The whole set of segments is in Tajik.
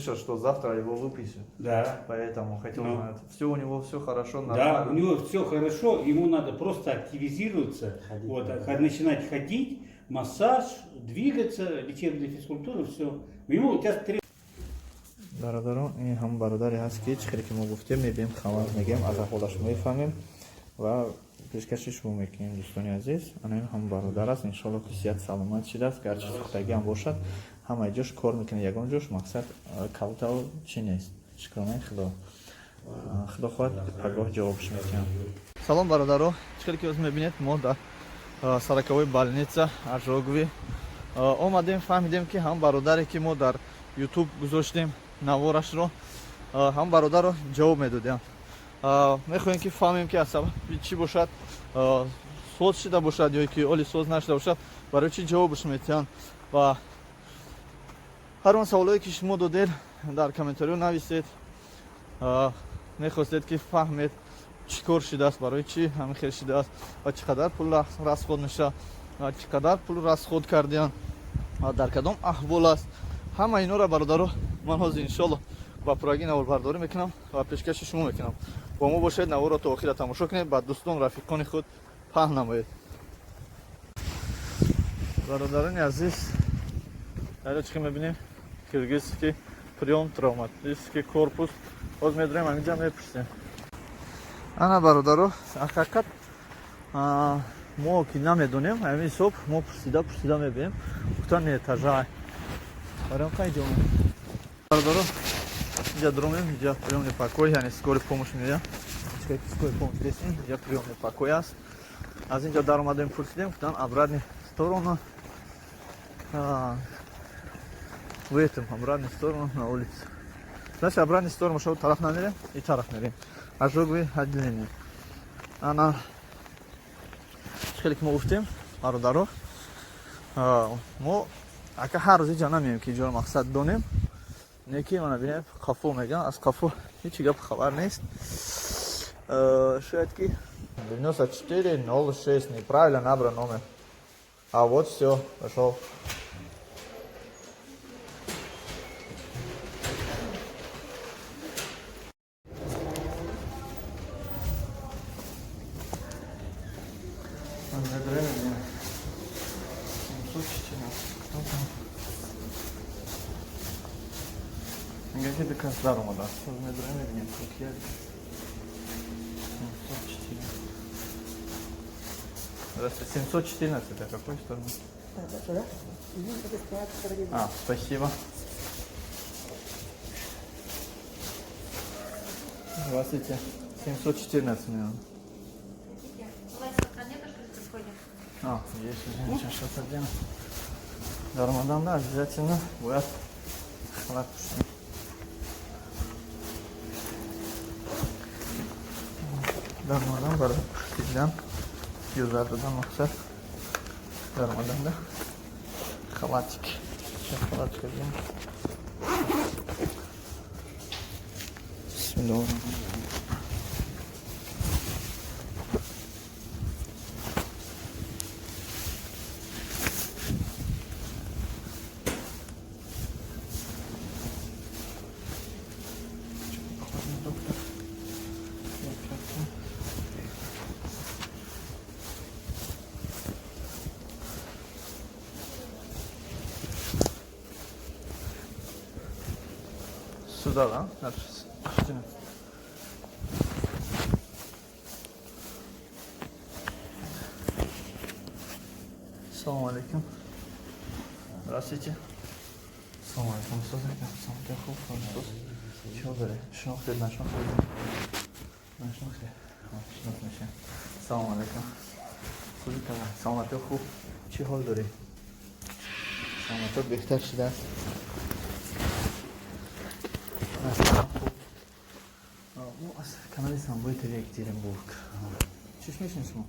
Что завтра его выпишут. Да. Поэтому хотел Ну. знать, все у него все хорошо, Да, нормально. у него все хорошо, ему надо просто активизироваться, Ходить. вот, начинать ходить, массаж, двигаться, лечебная физкультура, все. Ему сейчас три Бародарон, ин ҳам бародаре ҳаст, ки чӣ хеле ки мо гуфтем, мебием, хабар мегӯем, аз аҳволаш мефаҳмем ва пешкаши шумо мекунем. Дӯстони азиз, ана ин ҳам бародар аст. Иншолло, ки сиҳат саломат шидааст. Гарчи сӯхтагӣ ҳам бошад, ҳамаи ҷош кор мекунад, ягон ҷош мақсад калтау чӣ нест. Шукронаи Худо. Худо хоҳад, пагоҳ ҷавобш метиҳам. Салом, бародаро! Чӣ хеле ки ҳозир мебинед, мо дар 40-й больница ожоговый омадем. Фаҳмидем, ки ҳам бародаре, ки мо дар Ютуб гузоштем наворашро, ҳам бародарро ҷавоб медодем. Мехоҳем, ки фаҳмем, ки аз сабаби чӣ бошад, соз шида бошад ё ки оли соз нашуда бошад, барои чӣ ҷавобш метиҳанд. Ва ҳар он саволое, ки шумо додед, дар комментариё нависед, мехостед, ки фаҳмед, чӣ кор шидааст, барои чӣ ҳамин хел шидааст ва чӣ қадар пул расход мешавад ва чӣ қадар пул расход кардиянд ва дар кадом аҳвол аст. Ҳама инора, бародаро, ман ҳозир, иншолло, ба пуррагӣ наворбардорӣ мекунам ва пешкаши шумо мекунам. Бо мо бошед, наворро то охира тамошо кунед, ба дӯстон, рафиқони худ паҳн намоед. Бародарони азиз, дар чӣ мебинем? Хирургический приём, травматический корпус. Боз медурем, ҳаминҷа мепурсем. Ана, бародаро, ҳақиқат мо ки намедонем, ҳамин ҳисоб мо пурсида пурсида мебинем, гуфтан этажа барем қайҷо. Бародаро, инҷа дуромем, инҷа приёмный покой, яъне скорый помощь меоям, скорый помощь десем, инҷа приёмный покой аст. Аз инҷо даромадем, пурсидем, гуфтан обратный сторону, в этом обратный сторону на улице. Значит, обратный сторону шо тараф намерем и тараф мерем, ожоговый отделение. Ана, хеле ки мо гуфтем, бародаро, мо ака ҳар рӯз иҷа намеем, ки иҷоро мақсад донем. Не ки мана бинем, қафо мегӯям, аз қафо ҳечи гап хабар нест. Шояд ки 94 06 неправильно набран номер. А вот все, пошел. Время 714. Кто там? Мегӯяд, ки дукас даромадааст. Медурем, мебинем, ки 704. Здравствуйте, 714, это какой стороны? Да, это стоят. А, спасибо. Здравствуйте. 714 мне надо. У вас пока нету, что ли, происходит? А, есть уже, сейчас одену. До Рамадана обязательно будет халат пушти. Дар Рамадан барои пуштидан, юзар додан мақсад дар Рамаданда халатик. Сейчас халатик одену. Бисмиллоҳ. Доктор. Я пятый. Сюда, да? Дальше. Сюда. Салом алейкум. Здравствуйте. Салом алейкум. Устод, салом хуб, устод. Чӣ доред? Шинохтед, нашинохтед? Нашинохтед? Шинохт мешавем. Салом алейкум. Сузи кала, саломатӣ хуб. Чӣ ҳол дорӣ? Саломатӣ беҳтар шудааст? Хуб. Мо аз канали Самбои ТВ, Екатеринбург. Чӣ мешинед шумо?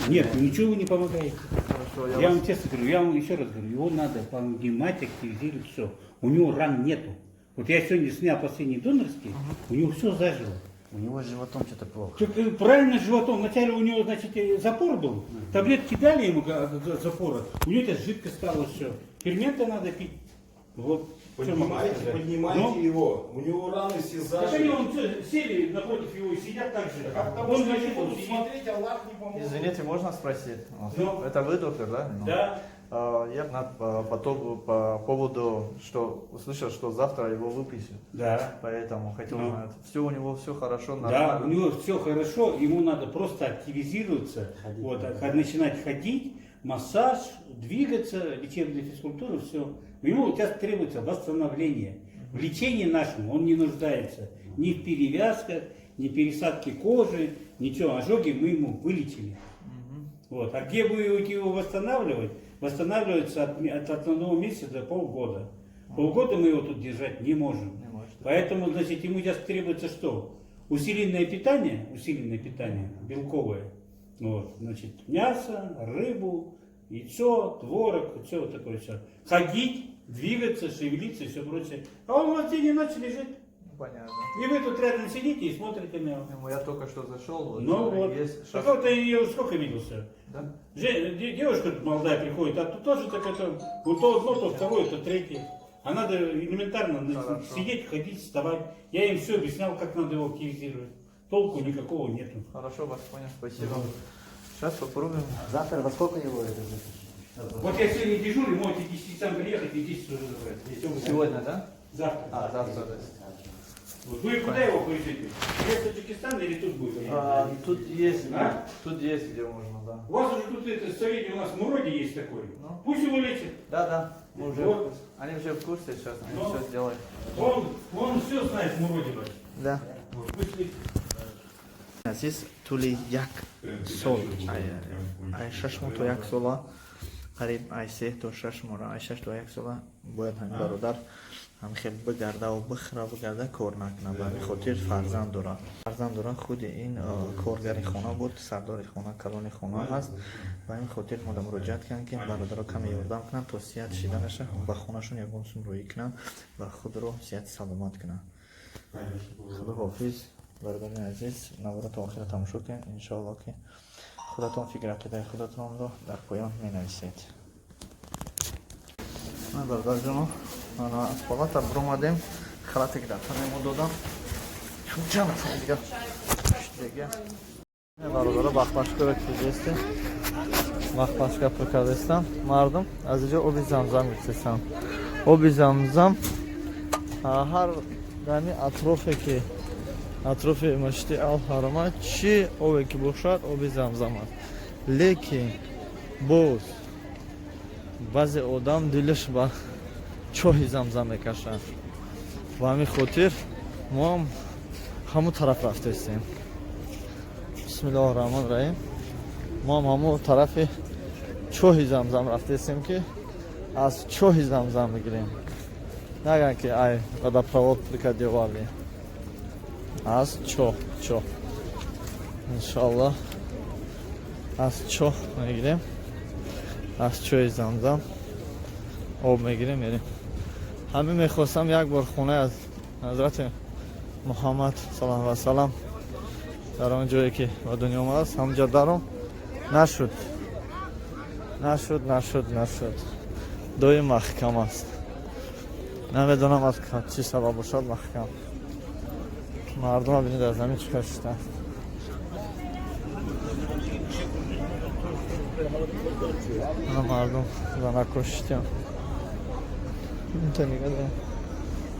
Нет, ничего вы не помогаете. Хорошо, Я вам честно говорю, я вам еще раз говорю, его надо поднимать, активизировать, все. У него ран нету. Вот я сегодня снял последний донорский, у него все зажило. У него с животом что-то плохо. Так, правильно, животом. Вначале у него, значит, запор был. Таблетки дали ему от запора. У него сейчас жидко стало все. Ферменты надо пить. Вот. Что могу Поднимайте, сказать? поднимайте Ну, его. У него раны все так они зажили. вон сели напротив его и сидят так же. А потому Он что они лежит, он будут сидит. смотреть, Аллах не поможет. Извините, можно спросить? Ну. Это вы доктор, да? Ну. Да. Я по поводу, что услышал, что завтра его выпишут. Да. Поэтому хотел Ну. узнать, все у него все хорошо, Да, нормально. у него все хорошо, ему надо просто активизироваться, вот, начинать ходить, массаж, двигаться, лечебная физкультура, все. Ему сейчас требуется восстановление. В лечении нашем он не нуждается ни в перевязках, ни в пересадке кожи, ничего. Ожоги мы ему вылечили. Вот. А где будете его восстанавливать? Восстанавливается от одного месяца до полгода. Полгода мы его тут держать не можем. Не может. Поэтому, значит, ему сейчас требуется что? Усиленное питание, белковое. Вот, значит, мясо, рыбу, яйцо, творог, все вот такое все. Ходить, двигаться, шевелиться и все прочее. А он у вас день и ночь лежит. Ну, понятно. И вы тут рядом сидите и смотрите на него. Ну, я только что зашел, вот, Ну вот. есть Так шанс. вот, я ее сколько виделся? Да? Девушка тут молодая приходит, а тут тоже так это, вот то одно, то второе, то третье. А надо элементарно Хорошо. сидеть, ходить, вставать. Я им все объяснял, как надо его активизировать. Толку никакого нету. Хорошо, вас понял, спасибо. Сейчас попробуем. Завтра во сколько его это выпишут? Вот я сегодня дежурю, можете к 10 часам приехать и 10 уже забрать. Если вы Сегодня, да? Завтра. А, завтра, да. Вот. Вы куда его повезете? В Таджикистан или тут будет? А, тут есть, А? тут есть, где можно, да. У вас уже тут это, совете у нас в Муроде есть такой. Ну. Пусть его лечит. Да, да, мы уже, Вот. они уже в курсе сейчас, они Ну. все сделают. Он все знает в Муроде. Вась. Да. Вот, пусть лечит. Азиз, тӯли як сол, ай 6 моҳ то як сола, қариб ай 3 то 6 моҳ, ай 6 то 1 сола бояд ҳамин бародар ҳам хел бигарда бихӯра, бигарда, кор накунад. Ба ҳамин хотир фарзанд дорад. Худи ин коргари хона буд, сардори хона, калони хона ҳаст. Ба ҳамин хотир мо да муроҷиат кардем, ки бародаро каме ёрдам кунанд, то сиҳат шиданаша ба хонашон ягон сум роӣ кунанд ва худро сиҳати саломат кунанд. Худо ҳофиз, бародарони азиз. Навора то охира тамошо кунед. Иншоалло, ки худатон фикр ақидаи худатонро дар поён менависед. Ман, бародарҷоно, аз палата биромадем. Халате ки дар тани мо додам, чунча нафар дига дига. Бародаро, баклажкаро ки дидестем, баклажка пур кардестам. Мардум аз инҷо оби замзам гирифтестам. Оби замзам ҳар дами атрофе ки атрофи масҷиди Алҳарама чӣ обе ки бошад, оби замзам аст. Лекин боз баъзе одам дилаш ба чоҳи замзам мекашад. Ба ҳамин хотир мо ҳам ҳамун тараф рафтаистем. Бисмиллоҳи раҳмони раҳим. Мо ҳам ҳамун тарафи чоҳи замзам рафтаистем, ки аз чоҳи замзам бигирем. Наган ки ай водопровод прикадевали, аз чоҳ. Иншоаллоҳ, аз чоҳ мегирем, аз чоҳи замзам об мегирем, мерем. Ҳамин мехостам як бор хонаи аз ҳазрати Муҳаммад саллаллоҳу алайҳи васалам, дар он ҷое ки ба дунё омадааст, ҳамунҷа даром. Нашуд, нашуд, нашуд, нашуд. Доим маҳкам аст. Намедонам, аз чӣ сабаб бошад маҳкам. Мардума бинед, аз замин чӣ кор шуданд. Ана мардум, занако шитям. Инта нигоҳ дорем.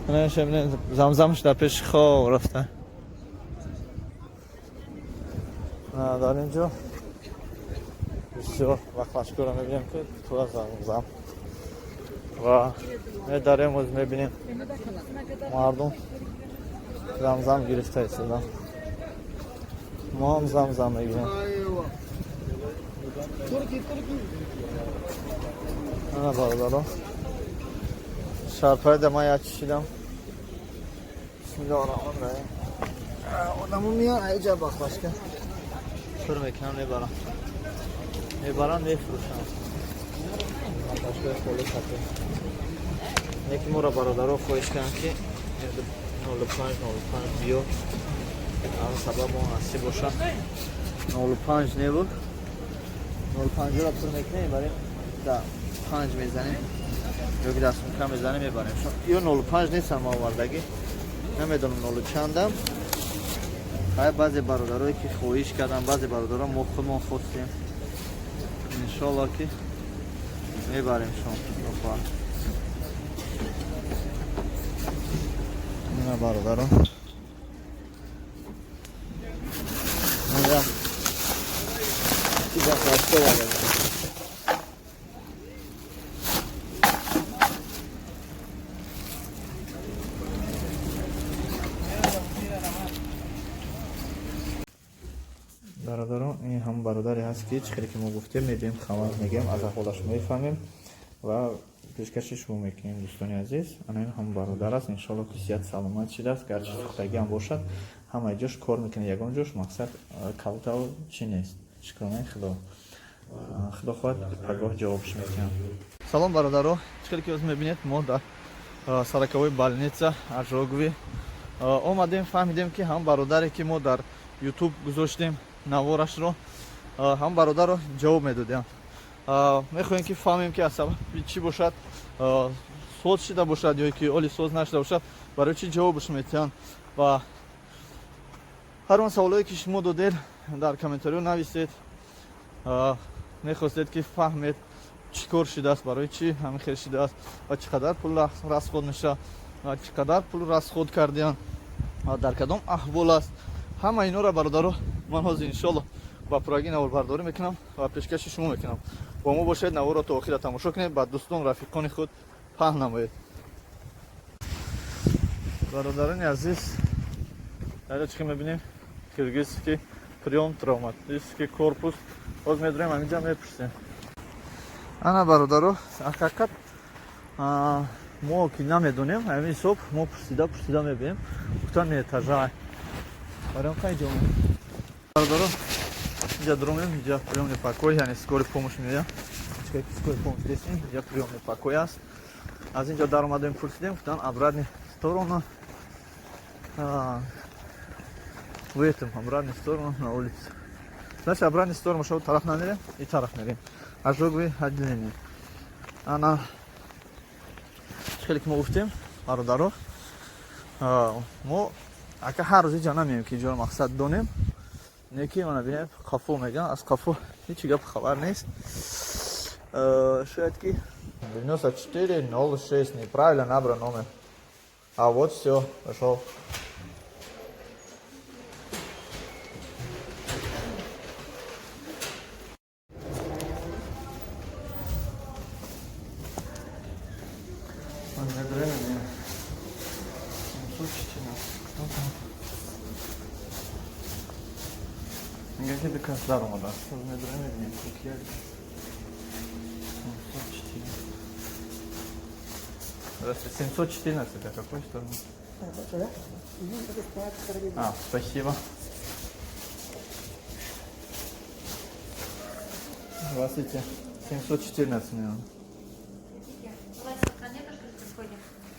Ана бинед, замзамш дар пеши хоб рафта. Дар ин ҷо бисёр баклажкаро мебинем, ки тура замзам, ва медарем, оз мебинем, мардум замзам гирифта истодан. Мо ҳам замзам мегирем. Ана, бародаро, шарпайда ман як чишидам. Бисмиллоҳи раҳмони раҳим. Одамо меян, аиҷа баклажка пур мекунам, мебарам, мебарам, мефурӯшам. Баклажкаи холи сафед. Неки моро бародаро хоҳиш кардам, ки 05 05 биё. Ан сабаб он насиб боша, 05 небуд, 05 ро пур мекунем, мебарем, да панҷ мезанем. Ё ки дастмука мезанем мебарем. Ё 05 нестам овардагӣ. Намедонам 0 чандам. Хай баъзе бародарое ки хоҳиш кардам, баъзе бародарон мо худмон хостем. Иншоалло ки мебарем шон. Ина бародарон. Бародарон, ин ҳам бародаре ҳаст ки чӣ хеле ки мо гуфтем, мебием хабар мегӯем, аз аҳволаш мефаҳмем ва пешкаши шумо мекунем, дӯстони азиз. Ана ин ҳам бародар аст, иншоалло ки сиҳат саломат шидааст, гарчи сӯхтагӣ ҳам бошад, ҳамаи ҷош кор мекунад, ягон ҷош мақсад калтау чӣ нест. Шукронаи Худо. Худо хоҳад пагоҳ ҷавобш мекунам. Салом бародаро, чӣ хеле ки ҳозир мебинед, мо дар сороковой больница Ожогови омадем, фаҳмидем ки ҳам бародаре ки мо дар YouTube гузоштем наворашро, ҳам бародарро ҷавоб медодем. Мехоҳем ки фаҳмем ки аз сабаби чӣ бошад, соз шида бошад ё ки оли соз нашуда бошад, барои чӣ ҷавобш метиҳанд ва ҳар он саволое ки шумо додед дар комментариё нависед, мехостед ки фаҳмед чӣ кор шидааст, барои чӣ ҳамин хел шидааст ва чӣ қадар пул расход мешавад ва чӣ қадар пул расход кардиянд ва дар кадом аҳвол аст. Ҳама инора бародаро ман ҳозир иншоалло ба пуррагӣ наворбардорӣ мекунам ва пешкаши шумо мекунам. Бо мо бошед, наворро то охира тамошо кунед, ба дӯстон рафиқони худ паҳн намоед. Бародарони азиз, дар чӣ мебинем? Киргизский приём, травматический корпус. Ҳозир медурем ҳаминҷа мепурсем. Ана бародаро, ҳақиқат мо ки намедонем, ҳамин ҳисоб мо пурсида пурсида мебинем. Гуфтан этажа. Барои қай ҷо? Бародаро, инҷа дурумем, инҷа приёмный покой, яъне скорый помощь меояд. Скорый помощь дестем, инҷа приёмный покой аст. Аз инҷо даромадем, пурсидем, гуфтан обратный сторону. В этом обратную сторону на улице. Значит, обратную сторону шоу тараф намерем и тараф мерем. Ожоговые отделение. Ана хеле ки мо гуфтем, бародаро, мо ака ҳар рӯз иҷа намеем ки иҷоро мақсад донем. Не ки мана бинем, қафо меган, аз қафо ҳеҷ гап хабар нест. Шояд ки 94 06 неправильно набран номер. А вот всё, пошел. Здравствуйте, 714, а какой стороны? А, спасибо. Здравствуйте, 714 мне надо.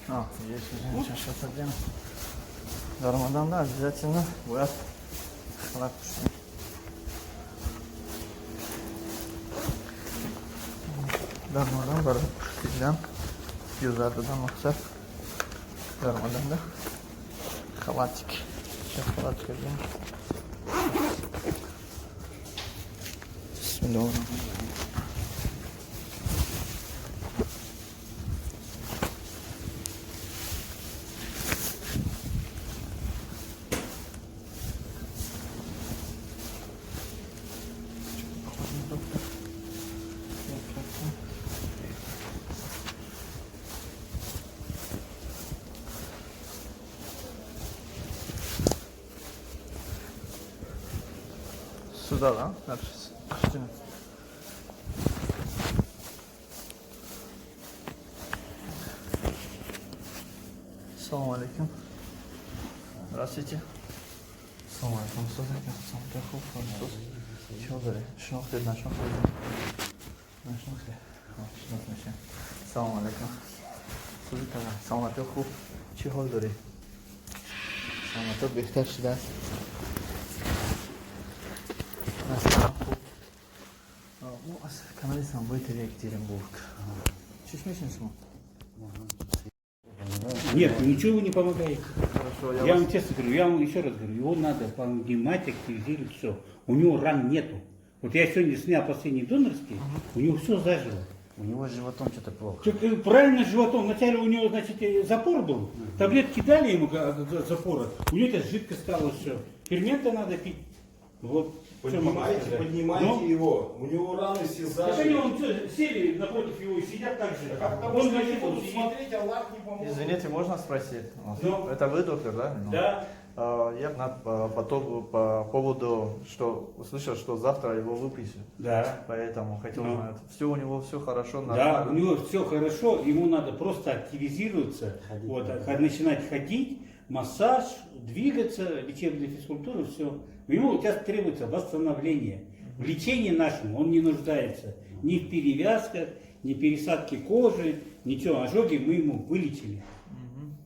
А, есть, сейчас одену. До Рамадана обязательно будет халат. Дар Рамадан барои пӯшидан, юзар додан мақсад. Дар Рамаданда халатик. Сейчас халатик одену. Бисмиллоҳир. Сюда, да? Дальше. Салам алейкум. Здравствуйте. Салам алейкум. Чего дали? Шинохтед, нашинохтед. Нашинохтед. Шинохтед. Салам алейкум. Саламатӣ хуб. Чӣ ҳол дорӣ? Саламатӣ беҳтар шудааст? Хуб. Мо аз канали Самбои ТВ Екатеринбург. Чиш мешин шумо? Нет, ничего вы не помогаете. Хорошо, Я вам честно говорю, я вам еще раз говорю, его надо поднимать, активизировать, все. У него ран нету. Вот я сегодня снял последний донорский, у него все зажило. У него с животом что-то плохо. Так, правильно, животом. Вначале у него, значит, запор был. Таблетки дали ему от запора. У него это жидко стало все. Ферменты надо пить. Вот. Что могу Поднимайте, сказать? поднимайте Ну, его. У него раны все так они зажили. вон всё сели напротив его и сидят так же. А потому Он что они лежит, он будут сидит. смотреть, Аллах не поможет. Извините, можно спросить? Ну. Это вы доктор, да? Ну. Да. Я по поводу, что услышал, что завтра его выпишут. Да. Поэтому хотел Ну. узнать, все у него все хорошо, Да, нормально. у него все хорошо, ему надо просто активизироваться, Ходить. вот, начинать ходить, массаж, двигаться, лечебная физкультура, все. Ему сейчас требуется восстановление. В лечении нашем он не нуждается ни в перевязках, ни в пересадке кожи, ничего. Ожоги мы ему вылечили.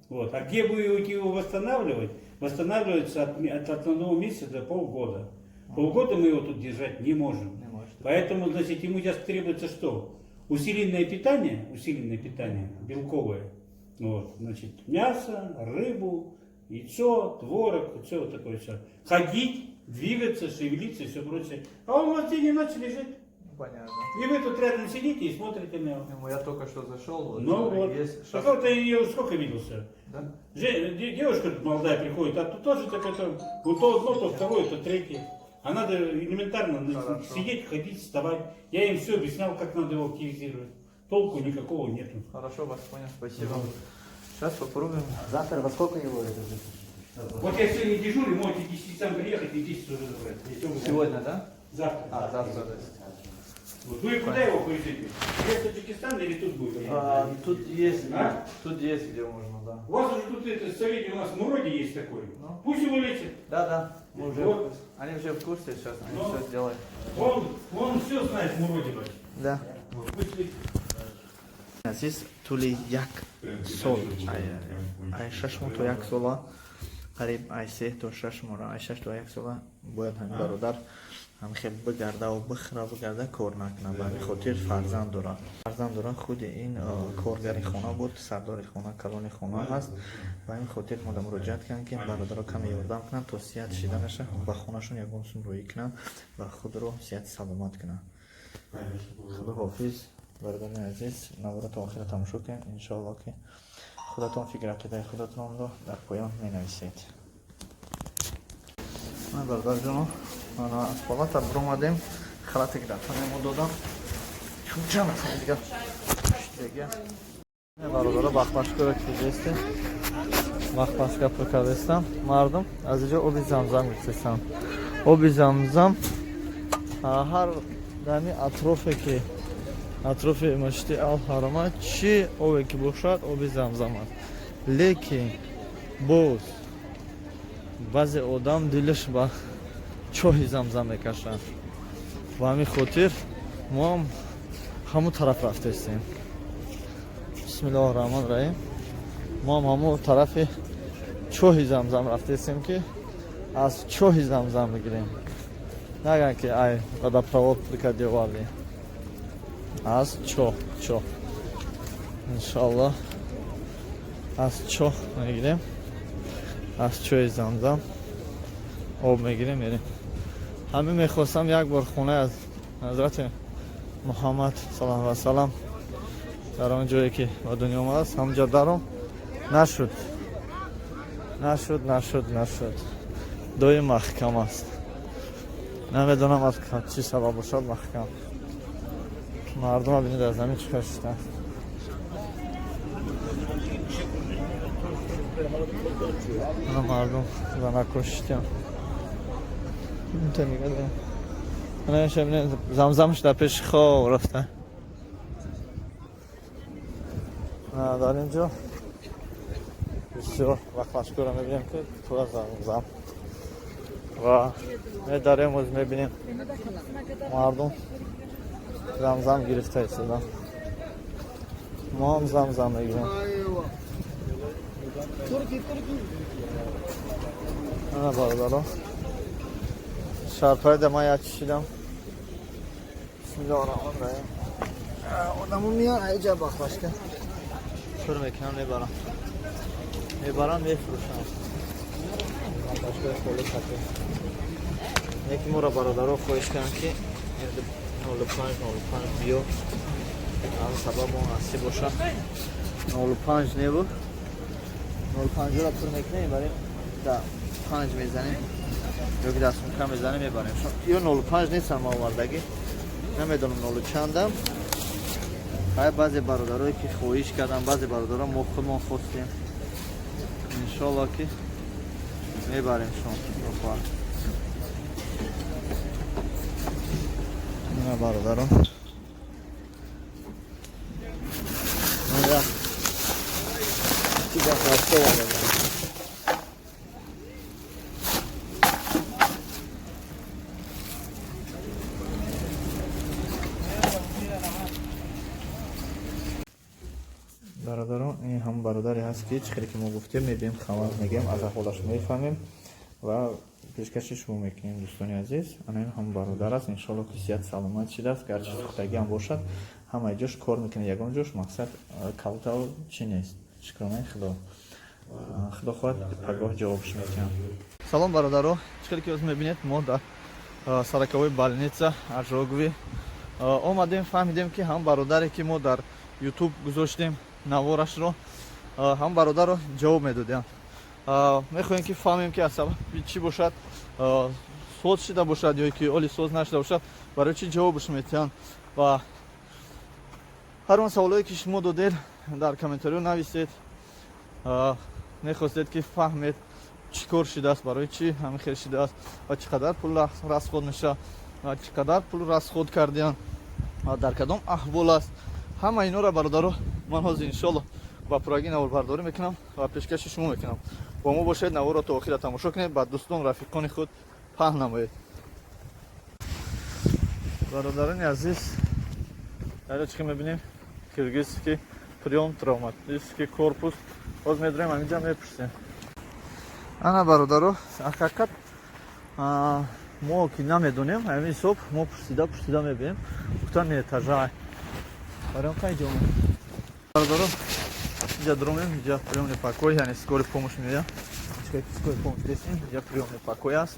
Вот. А где будете его восстанавливать? Восстанавливается от одного месяца до полгода. Полгода мы его тут держать не можем. Не можете. Поэтому, значит, ему сейчас требуется что? Усиленное питание, белковое. Вот, значит, мясо, рыбу, яйцо, творог, все вот такое все. Ходить, двигаться, шевелиться и все прочее. А он у вас день и ночь лежит. Понятно. И вы тут рядом сидите и смотрите на него. Ну, я только что зашел, вот, Ну вот. есть Так шанс. вот, я ее сколько виделся? Да? Девушка тут молодая приходит, а тут тоже так это, вот то одно, то второе, то третье. А надо элементарно Хорошо. сидеть, ходить, вставать. Я им все объяснял, как надо его активизировать. Толку никакого нету. Хорошо, вас понял, спасибо. Сейчас попробуем. Завтра во сколько его это запишут? Вот я сегодня дежурю, можете к 10 часам приехать и 10 уже забрать. Если вы Сегодня, да? Завтра. А, завтра, да. Вот. Вы куда его повезете? В Таджикистан или тут будет? А, тут есть, А? тут есть, где можно, да. У вас уже тут это, совете у нас в Муроде есть такой. Ну. Пусть его лечит. Да, мы уже, Вот. они уже в курсе сейчас, они Ну. все сделают. Он все знает в Муроде. бать. Да. Вот, пусть лечит. Азиз, тӯли як сол, ай 6 моҳ то як сола, қариб ай 3 то 6 моҳ, ай 6 то 1 сола бояд ҳамин бародар ҳам хел бигарда бихӯра, бигарда, кор накунад. Ба ҳамин хотир фарзанд дора. Худи ин коргари хона буд, сардори хона, калони хона ҳаст. Ба ҳамин хотир мо да муроҷиат кардем, ки бародаро каме ёрдам кунанд, то сиҳат шиданаша ба хонашон ягон сум рӯӣ кунанд ва худро сиҳати саломат кунанд. Худо ҳофиз, бародарони азиз. Навора то охира тамошо кунед. Иншоалло, ки худатон фикр ақидаи худатонро дар поён менависед. Ман, бародарҷоно, аз палата биромадем. Халате ки дар тани мо додам, чунчан дигар шидагия. Бародаро, баклажка ро ки дидесте, баклажка пур кардестам. Мардум аз инҷо оби замзам гирифтестам. Оби замзам ҳар дами атрофе, ки атрофи масҷиди Алҳарама чӣ обе ки бошад, оби замзам аст. Лекин боз баъзе одам дилаш ба чоҳи замзам мекашад. Ба ҳамин хотир мо ҳам ҳамун тараф рафтестем. Бисмиллоҳи раҳмони раҳим. Мо ҳам ҳамун тарафи чоҳи замзам рафтестем, ки аз чоҳи замзам бигирем. Наган ки ай водопровод прикади оварди, аз чоҳ. Иншоаллоҳ, аз чоҳ мегирем, аз чоҳи замзам об мегирем, мерем. Ҳамин мехостам як бор хонаи аз ҳазрати Муҳаммад саллаллоҳу алайҳи васалам, дар он ҷое ки ба дунё омадааст, ҳамонҷо даром. Нашуд, нашуд, нашуд, нашуд. Доим маҳкам аст. Намедонам, аз чӣ сабаб бошад маҳкам. Мардума бинед, аз замин чӣ кашидаанд. Ана мардум занако шитям. Инта нигоҳ дорем. Ана иша бинед, замзамш дар пеши хоб рафта. Дар ин ҷо бисёр баклажка ро мебинем, ки пур аз замзам, ва медарем, оз мебинем, мардум замзам гирифта истодан. Мо ҳам замзам мегирем. Ана, бародаро, шарпайда ман як чишидам. Бисмиллоҳи раҳмони раҳим. Одамо меян, аиҷа баклажка пур мекунам, мебарам. Мебаранд, мефурӯшанд. Лампачкаи холӣ хати. Неки моро бародаро хоҳиш карданд, ки 05 05 биё. Аз сабаб он насиб боша. 05 небуд. 05-ро пур мекунем, мебарем, да 5 мезанем. Ё ки дастмука мезанем, мебарем. Ё 05 нестам ма овардагӣ. Намедонам 0 чандам. Ҳай, баъзе бародарое ки хоҳиш карданд, баъзе бародаро мо худмон хостем. Иншолло ки мебарем шумо. Худо хоҳад. Ина, бародарон. Ина чӣ гап рафта омадам. Бародарон, ин ҳам бародаре ҳаст, ки чӣ хеле ки мо гуфтем, мебием, хабар мегӯем, аз аҳволаш мефаҳмем ва пешкаши шумо мекунем, дӯстони азиз. Ана ин ҳам бародар аст. Иншолло ки сиҳат саломат шидааст. Гарчи сӯхтагӣ ҳам бошад, ҳамаи ҷош кор мекунад, ягон ҷош мақсад калтау чӣ нест. Шукронаи Худо. Худо хоҳад, пагоҳ ҷавобш метиҳам. Салом, бародаро. Чӣ хеле ки ҳозир мебинед, мо дар сороковой больница ожоговый омадем. Фаҳмидем, ки ҳам бародаре ки мо дар Ютуб гузоштем наворашро, ҳам бародарро ҷавоб медодем. Мехоҳем ки фаҳмем, ки аз сабаби чӣ бошад, соз шида бошад ё ки оли соз нашуда бошад, барои чӣ ҷавобш метиҳанд. Ва ҳар он саволое ки шумо додед, дар комментариё нависед, мехостед ки фаҳмед, чӣ кор шидааст, барои чӣ ҳамин хел шидааст ва чӣ қадар пул расход мешавад ва чӣ қадар пул расход кардиянд ва дар кадом аҳвол аст. Ҳама инора, бародаро, ман ҳозир иншолло ба пуррагӣ наворбардорӣ мекунам ва пешкаши шумо мекунам. Бо мо бошед, наворро то охира тамошо кунед, ба дӯстон, рафиқони худ паҳн намоед. Бародарони азиз, дар чӣ мебинем? Хирургический приём, травматический корпус. Боз медурем, ҳаминҷа мепурсем. Ана, бародаро, ҳақиқат мо ки намедонем, ҳамин ҳисоб мо пурсида пурсида мебинем. Гуфтан этажа барои қай ҷо. Бародаро, инҷа дуромем, инҷа приёмный покой, яъне скорый помощь меояд. Скорый помощь десем, инҷа приёмный покой аст.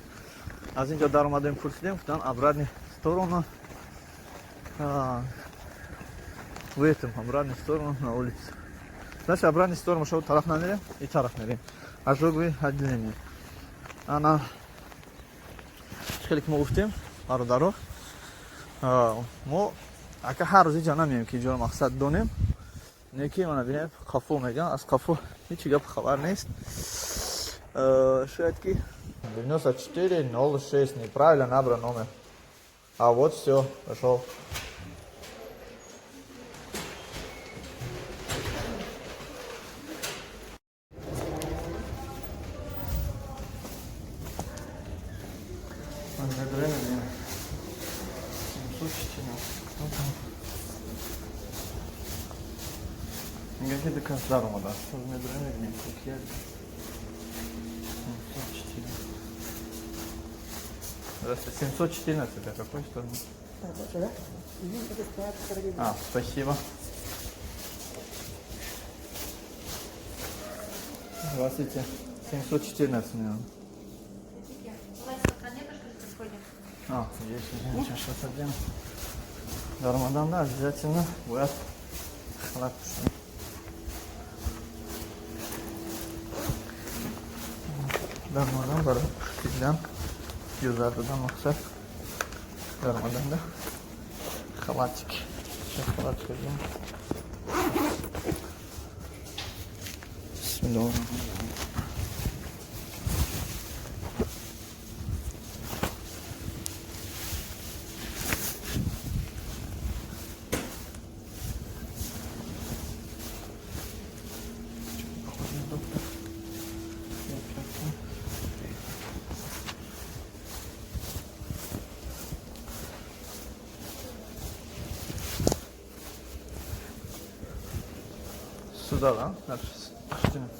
Аз инҷо даромадем, пурсидем, гуфтан обратный сторону, в этом обратную сторону на улице. Значит, обратную сторону шо тараф намерем и тараф мерем. Ожоговый отделение. Ана хеле ки мо гуфтем, бародаро, мо ака ҳар рӯз иҷа намеем, ки иҷоро мақсад донем. Не ки мана бинем, қафо меган, аз қафо ҳечи гап хабар нест. Шояд ки 94 06 неправильно набран номер. А вот все, пошел. Время 714. Кто там? Мегӯяд, ки дукас даромадааст. Медурем, мебинем, ки 704. Здравствуйте, 714, это какой стороны? Да? Это стоят. А, спасибо. Здравствуйте. 714 мне надо. Хотите? У вас пока нету, что ли, происходит? А, есть, сейчас, сейчас одену. До Рамадана обязательно будет халат. Дар Рамадан барои пӯшидан, юзар додан мақсад дар Рамаданда халатик. Сейчас халатик одену. Бисмиллоҳ. Доктор. Я пятый. Сюда, да? Дальше. 14.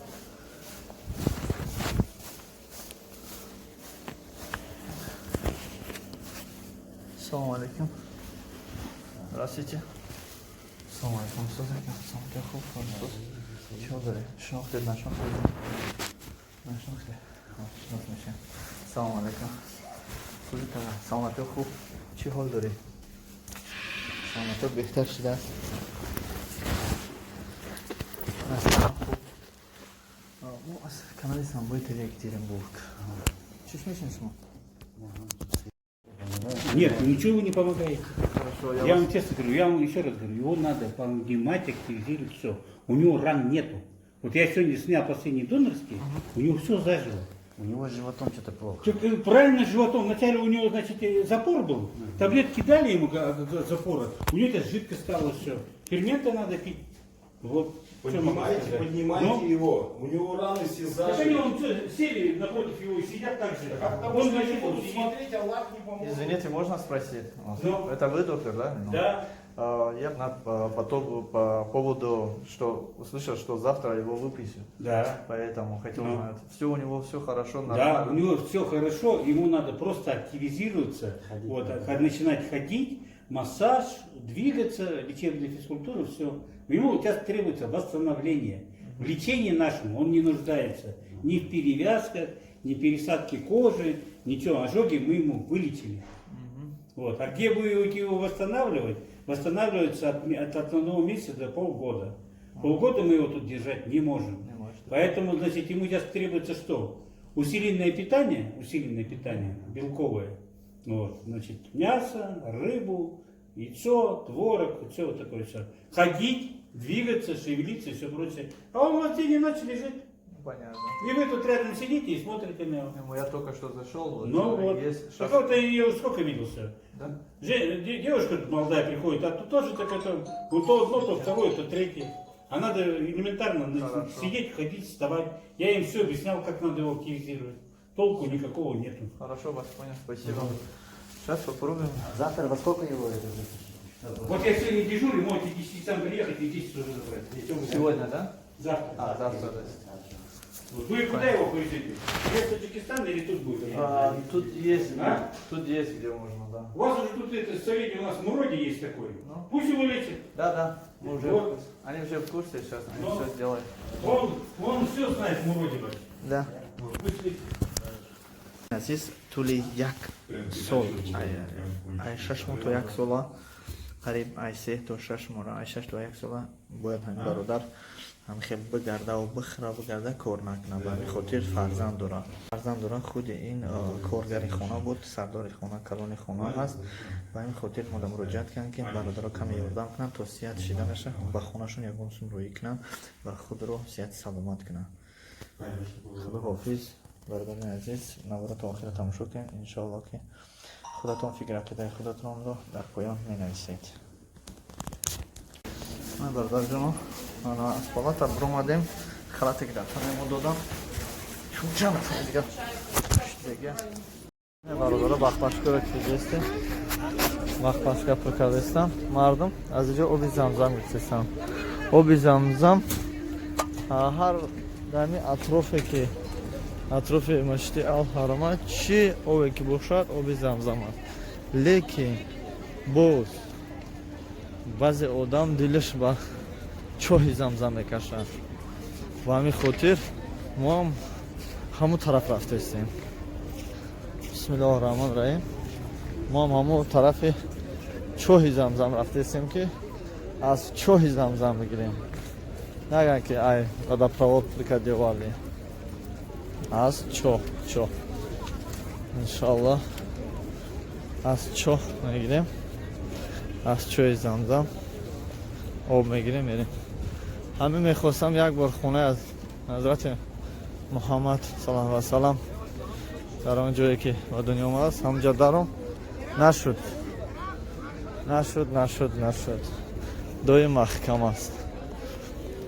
Салам алейкум. Здравствуйте. Салам алейкум. Салам алейкум. Салам алейкум. Чӣ дорӣ? Шинохтед, нашинохтед? Нашинохтед? Шинос мешем. Салом алейкум. Хубӣ, тага? Саломатиё хуб? Чӣ ҳол дорӣ? Саломатиё беҳтар шудааст? Хуб. Мо аз канали Самбои ТВ, Екатеринбург. Чиш мешин шумо? Нет, ничего вы не помогаете. Хорошо, Я вам честно говорю, я вам еще раз говорю, его надо поднимать, активизировать, все. У него ран нету. Вот я сегодня снял последний донорский, у него все зажило. У него с животом что-то плохо. Так, правильно, животом. Вначале у него, значит, запор был. Таблетки дали ему от запора. У него это жидко стало все. Ферменты надо пить. Вот. Что могу Поднимайте, сказать? поднимайте Ну, его. У него раны все так они зажили. вон всё сели напротив его и сидят так же. Потому Он, что значит, они будут сидит. смотреть, Аллах не поможет. Извините, можно спросить? Ну. Это вы доктор, да? Ну. Да. Я по поводу, что услышал, что завтра его выписят. Да. Поэтому хотел Ну. узнать, все у него все хорошо, Да, нормально. у него все хорошо, ему надо просто активизироваться, Ходить вот, надо. начинать ходить, массаж, двигаться, лечебная физкультура, все. Ему сейчас требуется восстановление. В лечении нашем он не нуждается ни в перевязках, ни в пересадке кожи, ничего. Ожоги мы ему вылечили. Вот. А где вы его восстанавливать? Восстанавливается от одного месяца до полгода. Полгода мы его тут держать не можем. Не может. Поэтому, значит, ему сейчас требуется что? Усиленное питание, белковое. Вот, значит, мясо, рыбу, яйцо, творог, все вот такое все. Ходить, двигаться, шевелиться и все прочее. А он у вас день и ночь лежит. Понятно. И вы тут рядом сидите и смотрите на него. Ну, я только что зашел, вот, Ну вот. есть Так шанс. вот, я ее сколько виделся? Да? Девушка тут молодая приходит, а тут тоже так это, вот то одно, то второе, то третье. А надо элементарно Хорошо. сидеть, ходить, вставать. Я им все объяснял, как надо его активизировать. Толку никакого нету. Хорошо, вас понял, спасибо. Сейчас попробуем. Завтра во сколько его это выпишут? Вот я сегодня дежурю, можете 10 сам приехать и 10 уже забрать. Сегодня, да? Завтра. А, завтра, да. Вот. Вы куда его повезете? В Таджикистан или тут будет? А, тут есть, А? тут есть, где можно, да. У вас уже тут это, в совете у нас Муроди есть такой. Ну. Пусть его лечит. Да, мы уже, Вот. они уже в курсе сейчас, они Ну. все сделают. Он все знает, Муроди. Вась. Да. Вот, пусть лечит. Азиз, тӯли як сол, ай 6 моҳ то як сола, қариб ай 3 то 6 моҳ, ай 6 то 1 сола бояд ҳамин бародар ҳамхел бигарда бихӯра, бигарда, кор накунад. Ба ҳамин хотир фарзанд дора. Худи ин коргари хона буд, сардори хона, калони хона ҳаст. Ба ҳамин хотир мода муроҷиат кардем, ки бародаро каме ёрдам кунанд, то сиҳат шиданаша ба хонашон ягон сум рӯӣ кунанд ва худро сиҳати саломат кунанд. Худо ҳофиз, бародарони азиз. Навора то охира тамошо кунед. Иншоалло, ки худатон фикр ақидаи худатонро дар поён менависед. Бародарҷоно, аз палата биромадем. Халате ки дар танаи мо додам, чунча нафар дига дега. Бародаро, баклажкаро кидестем, баклажка пур кардестам. Мардум аз иҷо оби замзам гирифтестам. Оби замзам ҳар дами атрофе ки атрофи масҷиди Алҳарама чӣ обе ки бошад, оби замзам аст. Лекин боз баъзе одам дилаш ба чоҳи замзам мекашад. Ба ҳамин хотир мо ҳам ҳамун тараф рафтаистем. Бисмиллоҳи раҳмони раҳим. Мо ҳам ҳамун тарафи чоҳи замзам рафтаистем, ки аз чоҳи замзам бигирем, наган ки ай водопровод прикадевали, аз чоҳ. Иншаллоҳ, аз чоҳ мегирем, аз чоҳи замзам об мегирем, мерем. Ҳамин мехостам як бор хонаи аз ҳазрати Муҳаммад саллаллоҳу алайҳи васалам, дар он ҷое ки ба дунё омадааст, ҳамунҷа даром. Нашуд, нашуд, нашуд, нашуд. Доим маҳкам аст.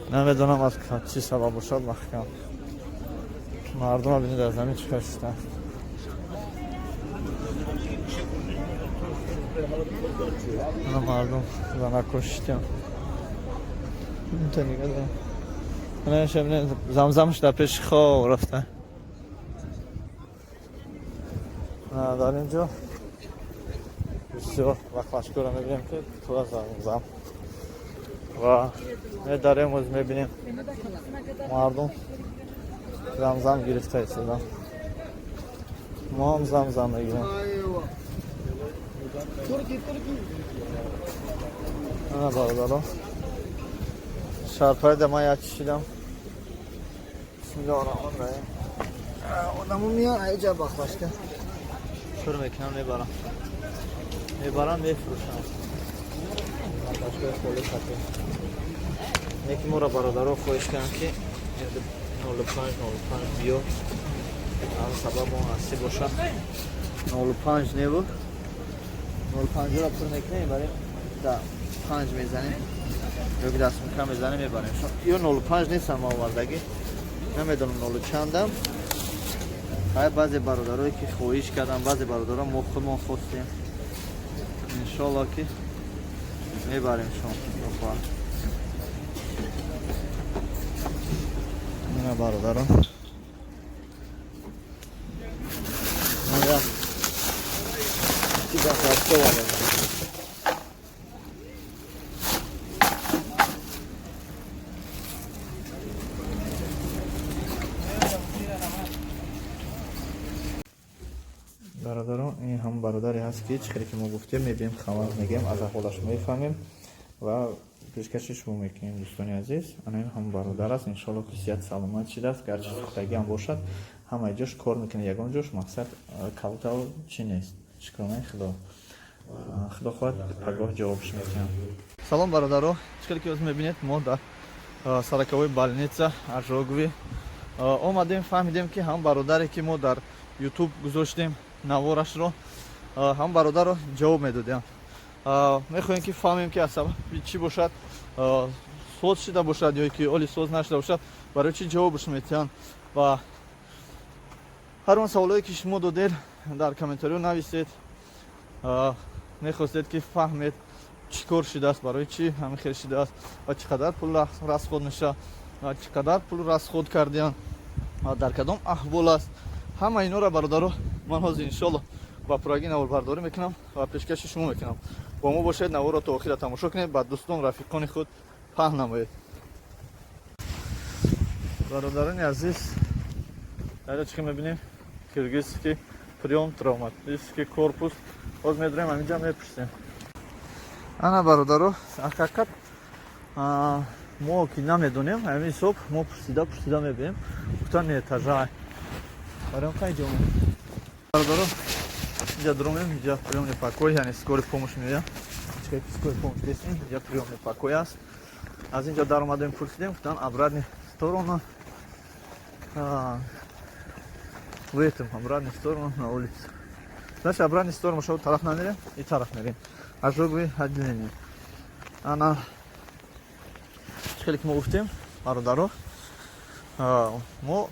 Намедонам, аз чӣ сабаб бошад маҳкам. Мардума бинед, аз ҳамин чӣ кор шуданд. Ана мардум, занако шитям. Инта нигаҳ дорам. Ана бинед, замзамш дар пеши хоб рафта. Дар ин ҷо бисёр баклажкаро мебинем, ки тура замзам. Ва медарем, оз мебинем, мардум замзам гирифта истодан, мо ҳам замзам мегирем. Ана, бародаро, шарпайда ман як чишидам. Бисмиллоҳи раҳмони раҳим. Одамо меян, аиҷа бахлашка пур мекунам, мебарам, мебарам, мефурӯшам. Бахлашкаи холи хати неки моро бародаро хоҳиш кардам, ки 05 05 биё. Ам сабаб он ҳастӣ боша, 05 небуд, 05-ро пур мекунем, мебарем, да панҷ мезанем ё ки дастмука мезанем, мебарем. Ё 05 нестам, ма овардагӣ намедонам нолу чандам. Ҳай, баъзе бародарое ки хоҳиш кардам, баъзе бародаро мо худмон хостем, иншоалло ки мебарем шон бихоҳад. Ина, бародарон, мо чиза хаста овардем. Бародарон, ин ҳам бародаре ҳаст, ки чӣ хеле ки мо гуфтем, мебием, хабар мегӯем, аз аҳволаш мефаҳмем ва пешкаши шумо мекунем. Дӯстони азиз, ана ин ҳам бародар аст. Иншоалло ки сиҳат саломат шидааст. Гарчи сӯхтагиам бошад, ҳамаи ҷош кор мекунад, ягон ҷош мақсад калтау чӣ нест. Шукронаи Худо. Худо хоҳад, пагоҳ ҷавобш метиҳам. Салом, бародаро! Чӣ хеле ки ҳозир мебинед, мо дар сороковой больница ожоговый омадем. Фаҳмидем, ки ҳам бародаре ки мо дар Ютуб гузоштем наворашро, ҳам бародарро ҷавоб медодем. Мехоҳем ки фаҳмем, ки аз сабаби чӣ бошад, соз шида бошад ё ки оли соз нашуда бошад, барои чӣ ҷавобш метиҳанд. Ва ҳар он саволое ки шумо додед, дар комментариё нависед, мехостед ки фаҳмед, чӣ кор шудааст, барои чӣ ҳамин хел шудааст ва чӣ қадар пул расход мешавад ва чӣ қадар пул расход кардиянд ва дар кадом аҳвол аст. Ҳама инора, бародаро, ман ҳозир иншоалло ба пуррагӣ наворбардорӣ мекунам ва пешкаши шумо мекунам. Бо мо бошед, наворро то охира тамошо кунед, ба дӯстон, рафиқони худ паҳн намоед. Бародарони азиз, дар чӣ мебинем? Киргизский приём, травматический корпус. Боз медурем, ҳаминҷа мепурсем. Ана, бародаро, ҳақиқат мо ки намедонем, ҳамин ҳисоб мо пурсида пурсида мебинем, гуфтан этажа барои қай ҷо. Бародаро, инҷа дуромем, инҷа приёмный покой, яъне скорый помощь меоям. Скорый помощь дестем, инҷа приёмный покой аст. Аз инҷо даромадем, пурсидем, гуфтан обратный сторону, в этом обратную сторону, на улицу. Значит, обратную сторону шо тараф намерем и тараф мерем, ожоговый отделение. Ана, хеле ки мо гуфтем, бародаро, мо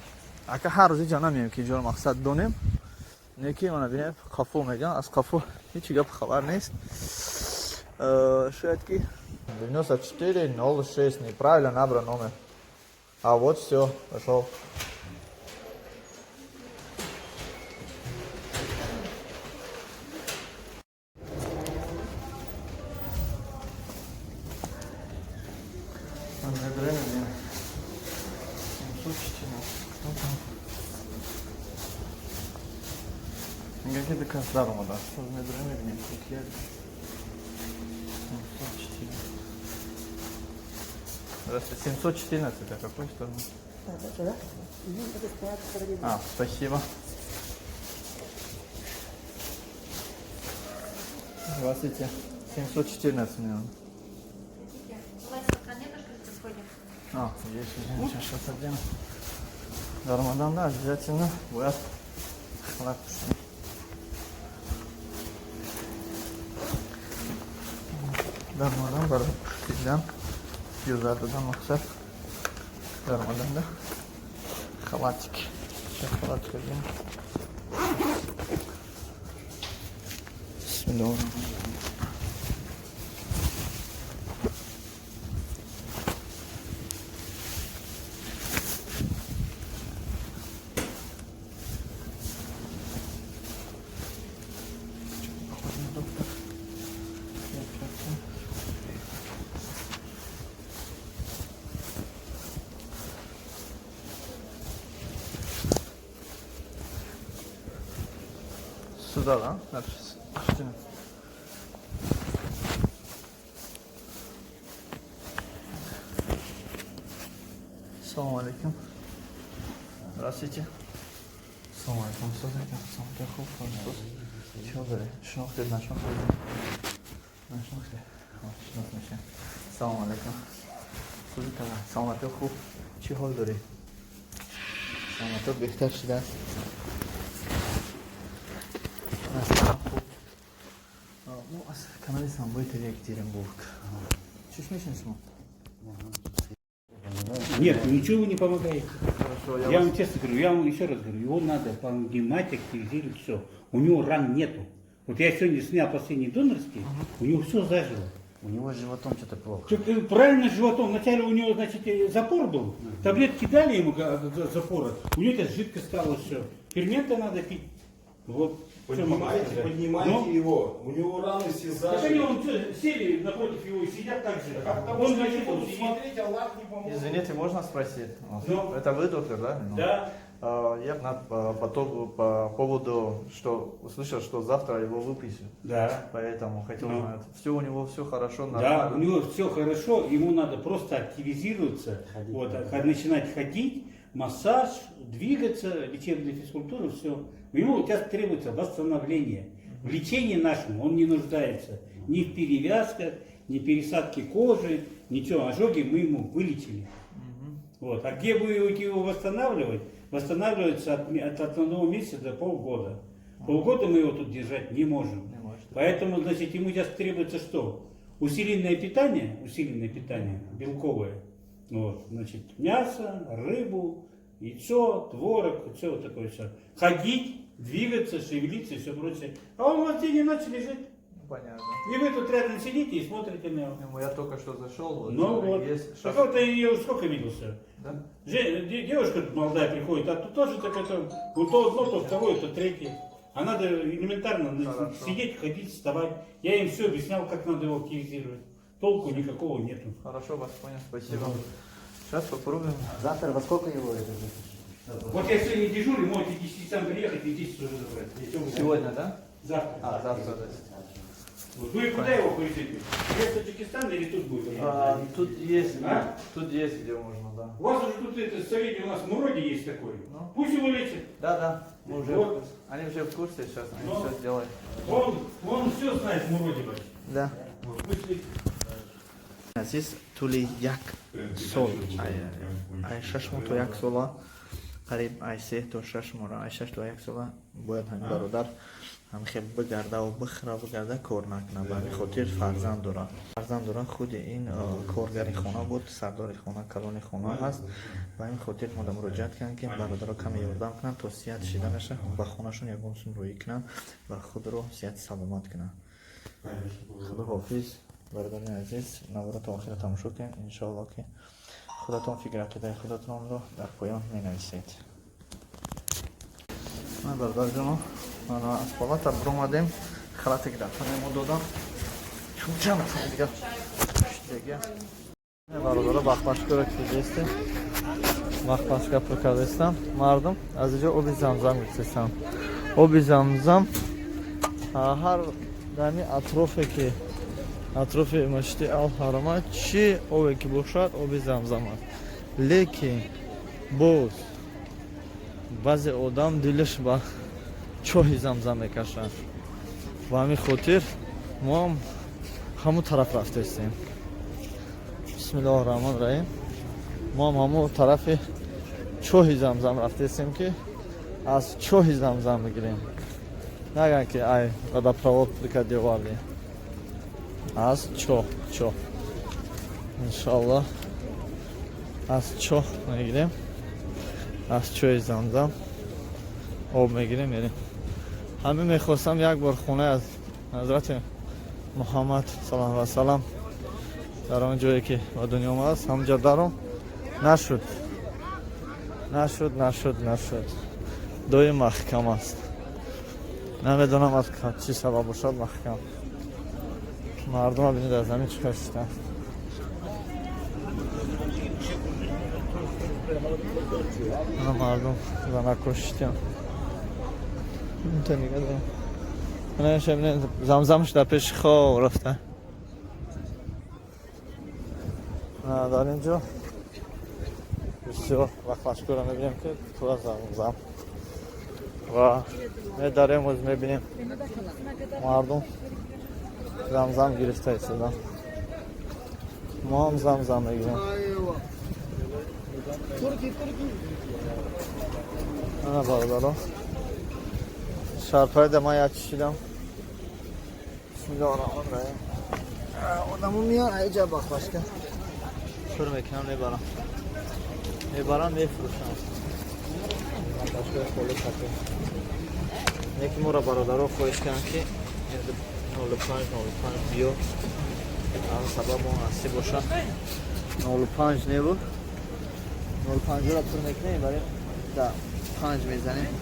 ака ҳар рӯз иҷа намеем, ки иҷоро мақсад донем. Не ки мана бинем, қафо меган, аз қафо ҳечи гап хабар нест. Шояд ки 94 06 неправильно набран номер. А вот все, пошел. Медрем. 714. Кто там? Мегӯяд, ки ду кас даромадааст. Медурем, мебинем, ки як 704. Здравствуйте, 714, это какой стороны? А, спасибо. Здравствуйте. 714 мне надо. А, есть, извините, сейчас одену. Даромадан, да, обязательно. Бояд халат пӯшем. Даромадан барои пӯшидан, юзар додан мақсад. Даромадан, да? Халатик. Сейчас халатик одену. Бисмиллоҳ. Похоже на доктор. Я пятый. Сюда, да? Салом алейкум. Здравствуйте. Салом алейкум. Хуб, чӣ дорӣ? Шинохтед, нашинохтед? Нашинохтед? Шинос мешавем. Салом алейкум. Саломатӣ хуб. Чӣ ҳол дорӣ? Саломатӣ беҳтар шудааст? Хуб. Мо аз канали Самбои ТВ Екатеринбург. Чӣ мешинед шумо? Нет, ничего вы не помогаете. Хорошо, я вам честно говорю, я вам еще раз говорю, его надо поднимать, активизировать, все. У него ран нету. Вот я сегодня снял последний донорский, у него все зажило. У него с животом что-то плохо. Так, правильно, с животом. Вначале у него, значит, запор был. Таблетки дали ему от запора. У него сейчас жидко стало все. Ферменты надо пить. Вот. Поднимайте, поднимайте Но его. У него раны все Так они зажили. вон сели напротив его и сидят так же. Потому Он, что значит, они он будут сидит. смотреть, Аллах не поможет. Извините, можно спросить? Ну. Это вы доктор, да? Ну. Да. Я по поводу, что услышал, что завтра его выписят. Да. Поэтому хотел Ну. узнать, все у него все хорошо, Да, нормально. у него все хорошо, ему надо просто активизироваться, Ходить. вот, начинать ходить, массаж, двигаться, лечебная физкультура, все. Ему сейчас требуется восстановление. В лечении нашем он не нуждается ни в перевязках, ни в пересадке кожи, ничего. Ожоги мы ему вылечили. Вот. А где будете его восстанавливать? Восстанавливается от одного месяца до полгода. Полгода мы его тут держать не можем. Не может. Поэтому, значит, ему сейчас требуется что? Усиленное питание, белковое. Вот, значит, мясо, рыбу, яйцо, творог, все вот такое все. Ходить, двигаться, шевелиться и все прочее. А он вот день и ночь лежит. Понятно. И вы тут рядом сидите и смотрите на него. Ну, я только что зашел, вот, Ну вот. есть Так шанс. вот, я ее сколько виделся? Да? Девушка молодая приходит, а тут тоже так это, вот то одно, то второе, то третье. А надо элементарно Хорошо. сидеть, ходить, вставать. Я им все объяснял, как надо его активизировать. Толку никакого нету. Хорошо, вас понял, спасибо. Сейчас попробуем. Завтра во сколько его это выпишут? Вот я сегодня дежурю, можете к 10 часам приехать и 10 уже забрать. Я всё Сегодня, да? Завтра. А, завтра, да. Вот. Вы куда его повезете? В Таджикистан или тут будет? А, тут есть, А? тут есть, где можно, да. У вас уже тут это, совете, у нас в Муроде есть такой. Ну. Пусть его лечат. Да, да, мы уже, Вот. они уже в курсе сейчас, они Ну. все сделают. Он все знает в Муроде, бать. Да. Вот, пусть лечит. Азиз, тӯли як сол, ай 6 моҳ то як сола, қариб ай 3 то 6 моҳ, ай 6 то 1 сола бояд ҳамин бародар ҳамхел бигарда бихӯра, бигарда, кор накунад. Ба ҳамин хотир фарзанд дорад, фарзанд дорад. Худи ин коргари хона буд, сардори хона, калони хона ҳаст. Ба ҳамин хотир мо муроҷиат кардем, ки бародаро каме ёрдам кунанд, то сиҳат шида наша, ба хонашон ягон сум рӯӣ кунанд ва худро сиҳати саломат кунанд. Худо ҳофиз, бародарони азиз, наворо то охира тамошо кунед. Иншоалло, ки худатон фикр ақидаи худатонро дар поён менависед. Ман, бародарҷоно, аз палата биромадем. Халате ки дар тани мо додам, чун чанд нафар дига пуштидаги бародаро бахбашкаро кидестем, бахбашка пур кардастам. Мардум аз инҷо оби замзам гирифтастам. Оби замзам ҳар дами атрофе ки атрофи масҷиди Алҳарама чӣ обе ки бошад, оби замзам аст. Лекин боз баъзе одам дилаш ба чоҳи замзам мекашад. Ба ҳамин хотир моам ҳамун тараф рафтаистем. Бисмиллоҳи раҳмони раҳим. Моам ҳамун тарафи чоҳи замзам рафтаистем, ки аз чоҳи замзам бигирем, наган ки ай водопровод прикади оварди. Аз чоҳ, чоҳ, иншоаллоҳ, аз чоҳ мегирем, аз чоҳи замзам об мегирем, мерем. Ҳамин мехостам як бор хонаи аз ҳазрати Муҳаммад саллаллоҳу алайҳи васалам, дар он ҷое ки ба дунё омадааст, ҳамонҷо даром. Нашуд, нашуд, нашуд, нашуд. Доим маҳкам аст. Намедонам, аз чӣ сабаб бошад маҳкам. Мардума бинед, аз замин чӣ кашидаанд. Мардум занако шитян. Инта нига дорам. Замзамш дар пеши хоб рафта. Дар ин ҷо бисёр баклашкоро мебинем, ки пур аз замзам ва медарем, оз мебинем, мардум замзам гирифта истодан. Мо ҳам замзам мегирем. Ана, бародаро, шарпаи да ман як чишидам. Бисмиллоҳи раҳмони раҳим. Одамо меян, аиҷа баклашка пур мекунам, мебарам, мебарам, мефурӯшам. Баклашкаи холи кате неки моро бародаро хоҳиш карданд, ки 05 05 биё. Аз сабаб он ҳастӣ боша 05 небу 05-ро пур мекунем, мебарем, да панҷ мезанем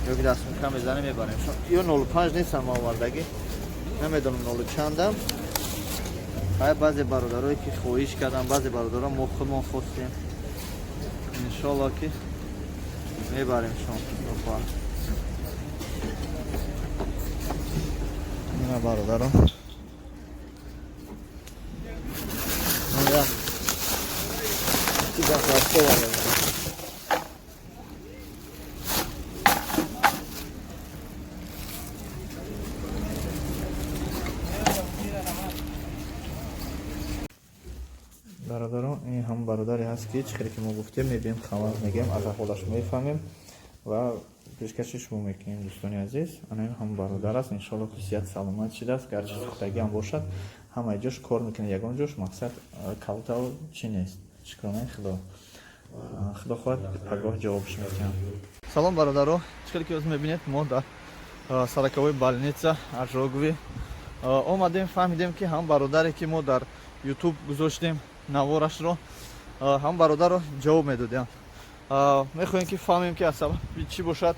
ё ки дастмука мезанем, мебарем. Ё 05 нестам, ма овардагӣ намедонам нолу чандам. Ай, баъзе бародарое ки хоҳиш кардам, баъзе бародаро мо худмон хостем, иншоалло ки мебарем шон. Худо ина, бародаро, як чиза хостоварем. Бародарон, ин ҳам бародаре ҳаст, ки чӣ хеле ки мо гуфтем, мебием, хабар мегӯем, аз аҳволаш мефаҳмем ва пешкаши шумо мекунем. Дӯстони азиз, ана ин ҳам бародар аст. Иншоалло ки сиҳат саломат шидааст. Гарчи сӯхтагӣ ҳам бошад, ҳамаи ҷош кор мекунад, ягон ҷош мақсад калтау чӣ нест. Шукронаи Худо. Худо хоҳад, пагоҳ ҷавобш метиҳам. Салом, бародаро! Чӣ хеле ки оз мебинед, мо дар сороковой больница ожоговый омадем. Фаҳмидем, ки ҳам бародаре ки мо дар Ютуб гузоштем наворашро, ҳам бародарро ҷавоб медодем. Мехоҳем ки фаҳмем, ки аз сабаби чӣ бошад,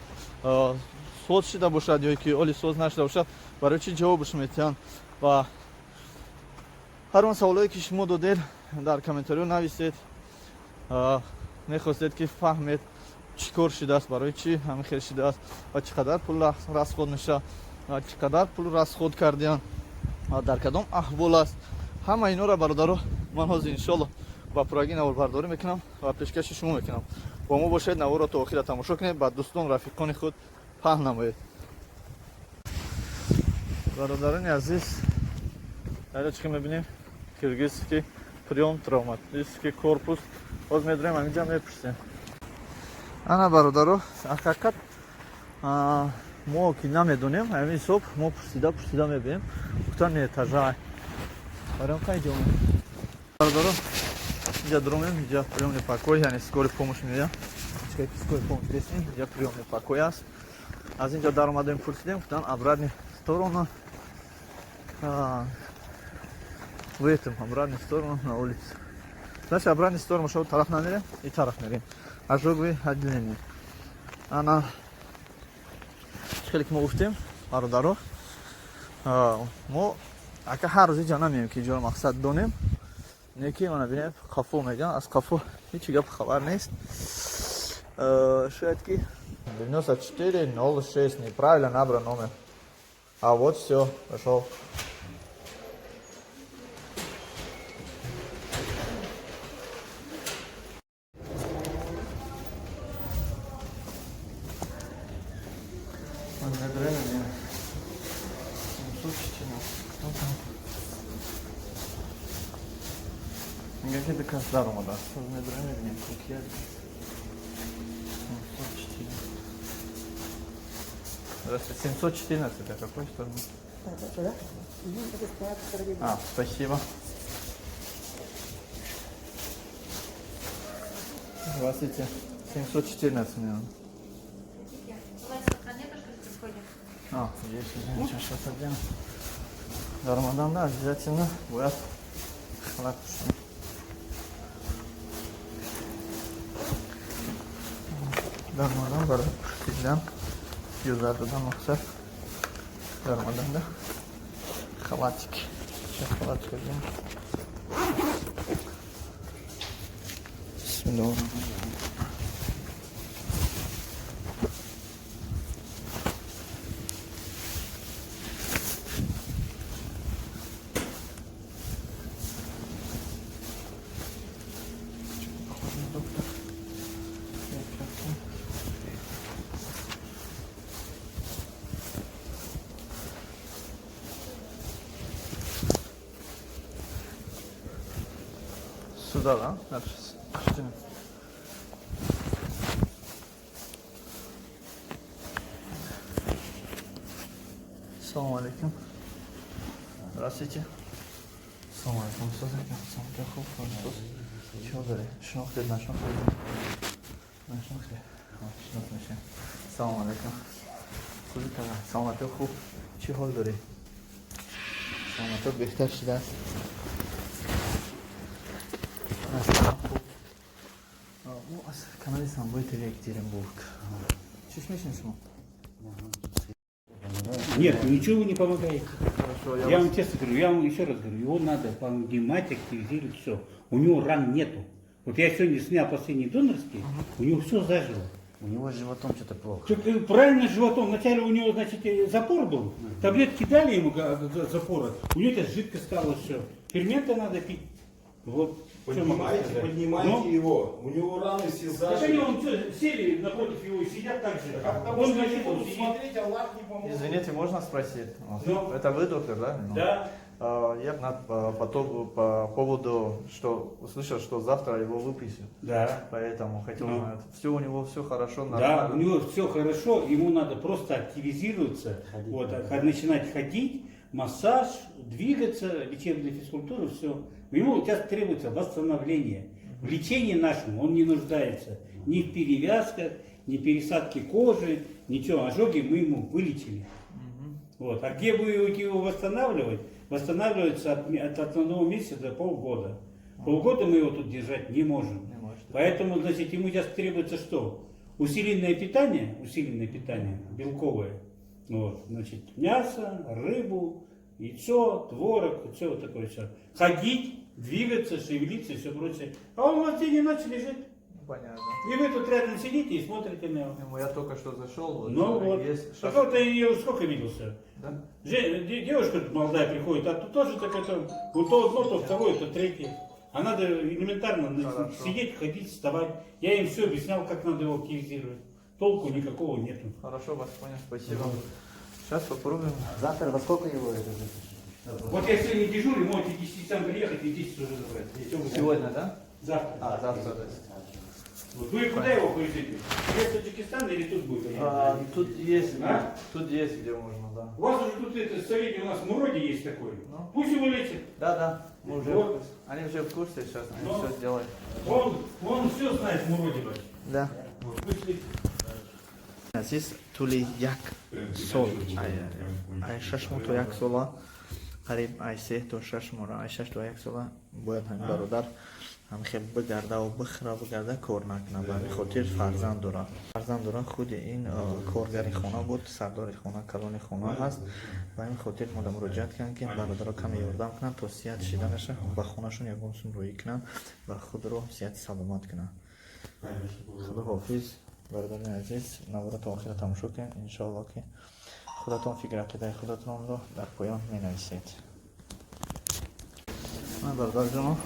соз шида бошад ё ки оли соз нашуда бошад, барои чӣ ҷавобш метиҳанд. Ва ҳар он саволое ки шумо додед, дар комментариё нависед, мехостед ки фаҳмед, чӣ кор шудааст, барои чӣ ҳамин хел шудааст ва чӣ қадар пул расход мешавад ва чӣ қадар пул расход кардиянд ва дар кадом аҳвол аст. Ҳама инора, бародаро, ман ҳозир иншолло ба пуррагӣ наворбардорӣ мекунам ва пешкаши шумо мекунам. Бо мо бошед, наворро то охира тамошо кунед, ба дӯстон, рафиқони худ паҳн намоед. Бародарони азиз, дар чӣ мебинем? Хирургический приём, травматический корпус. Боз медурем, ҳаминҷа мепурсем. Ана, бародаро, ҳақиқат мо ки намедонем, ҳамин ҳисоб мо пурсида пурсида мебинем, гуфтан этажа барем қай ҷо. Бародаро, инҷа дуромем, инҷа приёмный покой, яъне скорый помощь меоям, скорый помощь дестем, инҷа приёмный покой аст. Аз инҷо даромадем, пурсидем, гуфтан обратный сторона, в этом обратный сторону на улице. Значит, обратный сторону шо тараф намерем и тараф мерем, ожоговый отделение. Ана, хеле ки мо гуфтем, бародаро, мо ака ҳар рӯз иҷа намеем, ки иҷоро мақсад донем. Не ки мана бинем, қафо меган, аз қафо ҳечи гап хабар нест. Шояд ки 94 06 неправильно набран номер. А вот все, пошел. Медрем, 714. Кто там? Мегӯяд, ки ду кас даромадааст. Медурем, мебинем, ки 704. Здравствуйте, 714, это какой стороны? Да? Это стоят. А, спасибо. Здравствуйте. 714 мне надо. Хотите? У вас нету, что ли, А, есть, извините, сейчас одену. Даромадан, да, обязательно. Бояд халат пӯшем. Даромадан барои пӯшидан, юзар додан мақсад. Даромадан, да? Халатик. Сейчас халатик одену. Бисмиллоҳ. Сюда, да? Дальше. Салом алейкум. Здравствуйте. Салом алейкум. Устаз ака. Салом ака. Хуб, устаз. Чӣ дорӣ? Шинохтед, нашинохтед? Нашинохтед? Шинохт мешавем. Салом алейкум. Хуби тага. Саломатӣ хуб. Чӣ ҳол дорӣ? Саломатӣ беҳтар шудааст? Хуб. Мо аз канали Самбои ТВ Екатеринбург. Чӣ мешинед шумо? Нет, ничего вы не помогаете. Хорошо, Я вам честно говорю, я вам еще раз говорю, его надо поднимать, активизировать, все. У него ран нету. Вот я сегодня снял последний донорский, у него все зажило. У него с животом что-то плохо. Так, правильно, животом. Вначале у него, значит, запор был. Таблетки дали ему запора. У него сейчас жидко стало все. Ферменты надо пить. Вот. Что могу Поднимайте, сказать? поднимайте Ну, его. У него раны все так они зажили. вон всё сели напротив его и сидят так же. А потому Он что они значит, он будут сидит. смотреть, Аллах не поможет. Извините, можно спросить? Ну. Это вы доктор, да? Ну. Да. Я по поводу, что услышал, что завтра его выписят. Да. Поэтому хотел Ну. узнать, все у него все хорошо, Да, нормально. у него все хорошо, ему надо просто активизироваться, вот, начинать ходить, массаж, двигаться, лечебная физкультура, все. Ему сейчас требуется восстановление. В лечении нашем он не нуждается ни в перевязках, ни в пересадке кожи, ничего. Ожоги мы ему вылечили. Вот. А где вы его восстанавливать? Восстанавливается от одного месяца до полгода. Полгода мы его тут держать не можем. Не может. Поэтому, значит, ему сейчас требуется что? Усиленное питание, белковое. Вот, значит, мясо, рыбу, яйцо, творог, все вот такое все. Ходить, двигаться, шевелиться и все прочее. А он у вас день и ночь лежит. Понятно. И вы тут рядом сидите и смотрите на него. Ну, я только что зашел, вот, Ну вот. есть Так шаш- вот, я ее сколько виделся? Да? Девушка тут молодая приходит, а тут тоже так это, вот то одно, то второе, то третье. А надо элементарно Хорошо. сидеть, ходить, вставать. Я им все объяснял, как надо его активизировать. Толку никакого нету. Хорошо, вас понял, спасибо. Сейчас попробуем. Завтра во сколько его это выпишут? Вот я сегодня дежурю, можете 10 сам приехать и 10 уже забрать. Если вы Сегодня, да? Завтра. А, завтра, то есть. Вот. Вы куда его повезете? В Таджикистан или тут будет? А, тут есть, А? тут есть, где можно, да. У вас уже тут это, совете у нас в Муроде есть такой. Ну. Пусть его лечит. Да, да. Мы уже, Вот. они уже в курсе сейчас, они Ну. все сделают. Он все знает в Муроде. вообще. Да. Вот, пусть лечит. Азиз, тӯли як сол, ай 6 моҳ то як сола, қариб ай 3 то 6 моҳ, ай 6 то 1 сола бояд ҳамин бародар ҳамхел бигарда бихӯра, бигарда, кор накунад. Ба ҳамин хотир фарзанд дорад, фарзанд дорад. Худи ин коргари хона буд, сардори хона, калони хона ҳаст. Ба ҳамин хотир мо да муроҷиат кардем, ки бародаро каме ёрдам кунанд, то сиҳат шиданаша ба хонашон ягон сум рӯӣ кунанд ва худро сиҳати саломат кунанд. Худо ҳофиз, бародарони азиз. Навора то охира тамошо кунед. Иншоалло, ки худатон фикр ақидаи худатонро дар поён менависед. Ман, бародарҷоно,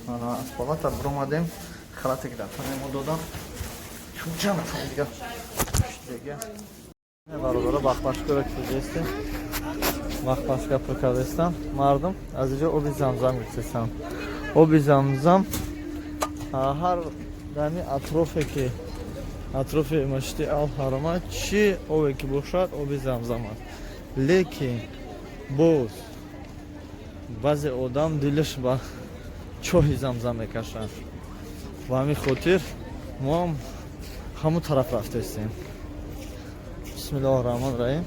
аз палата биромадем. Халате ки дар тани мо додам, чунча нафар дига дега. Бародаро, бахбашкора кидестем, бахбашка пур кардестам. Мардум аз инҷо оби замзам гирифтестам. Оби замзам ҳар дами атрофе ки атрофи масҷиди Алҳарама чӣ обе ки бошад, оби замзам аст. Лекин боз баъзе одам дилаш ба чоҳи замзам мекашад. Ба ҳамин хотир мо ҳам ҳамун тараф рафтестем. Бисмиллоҳи раҳмони раҳим.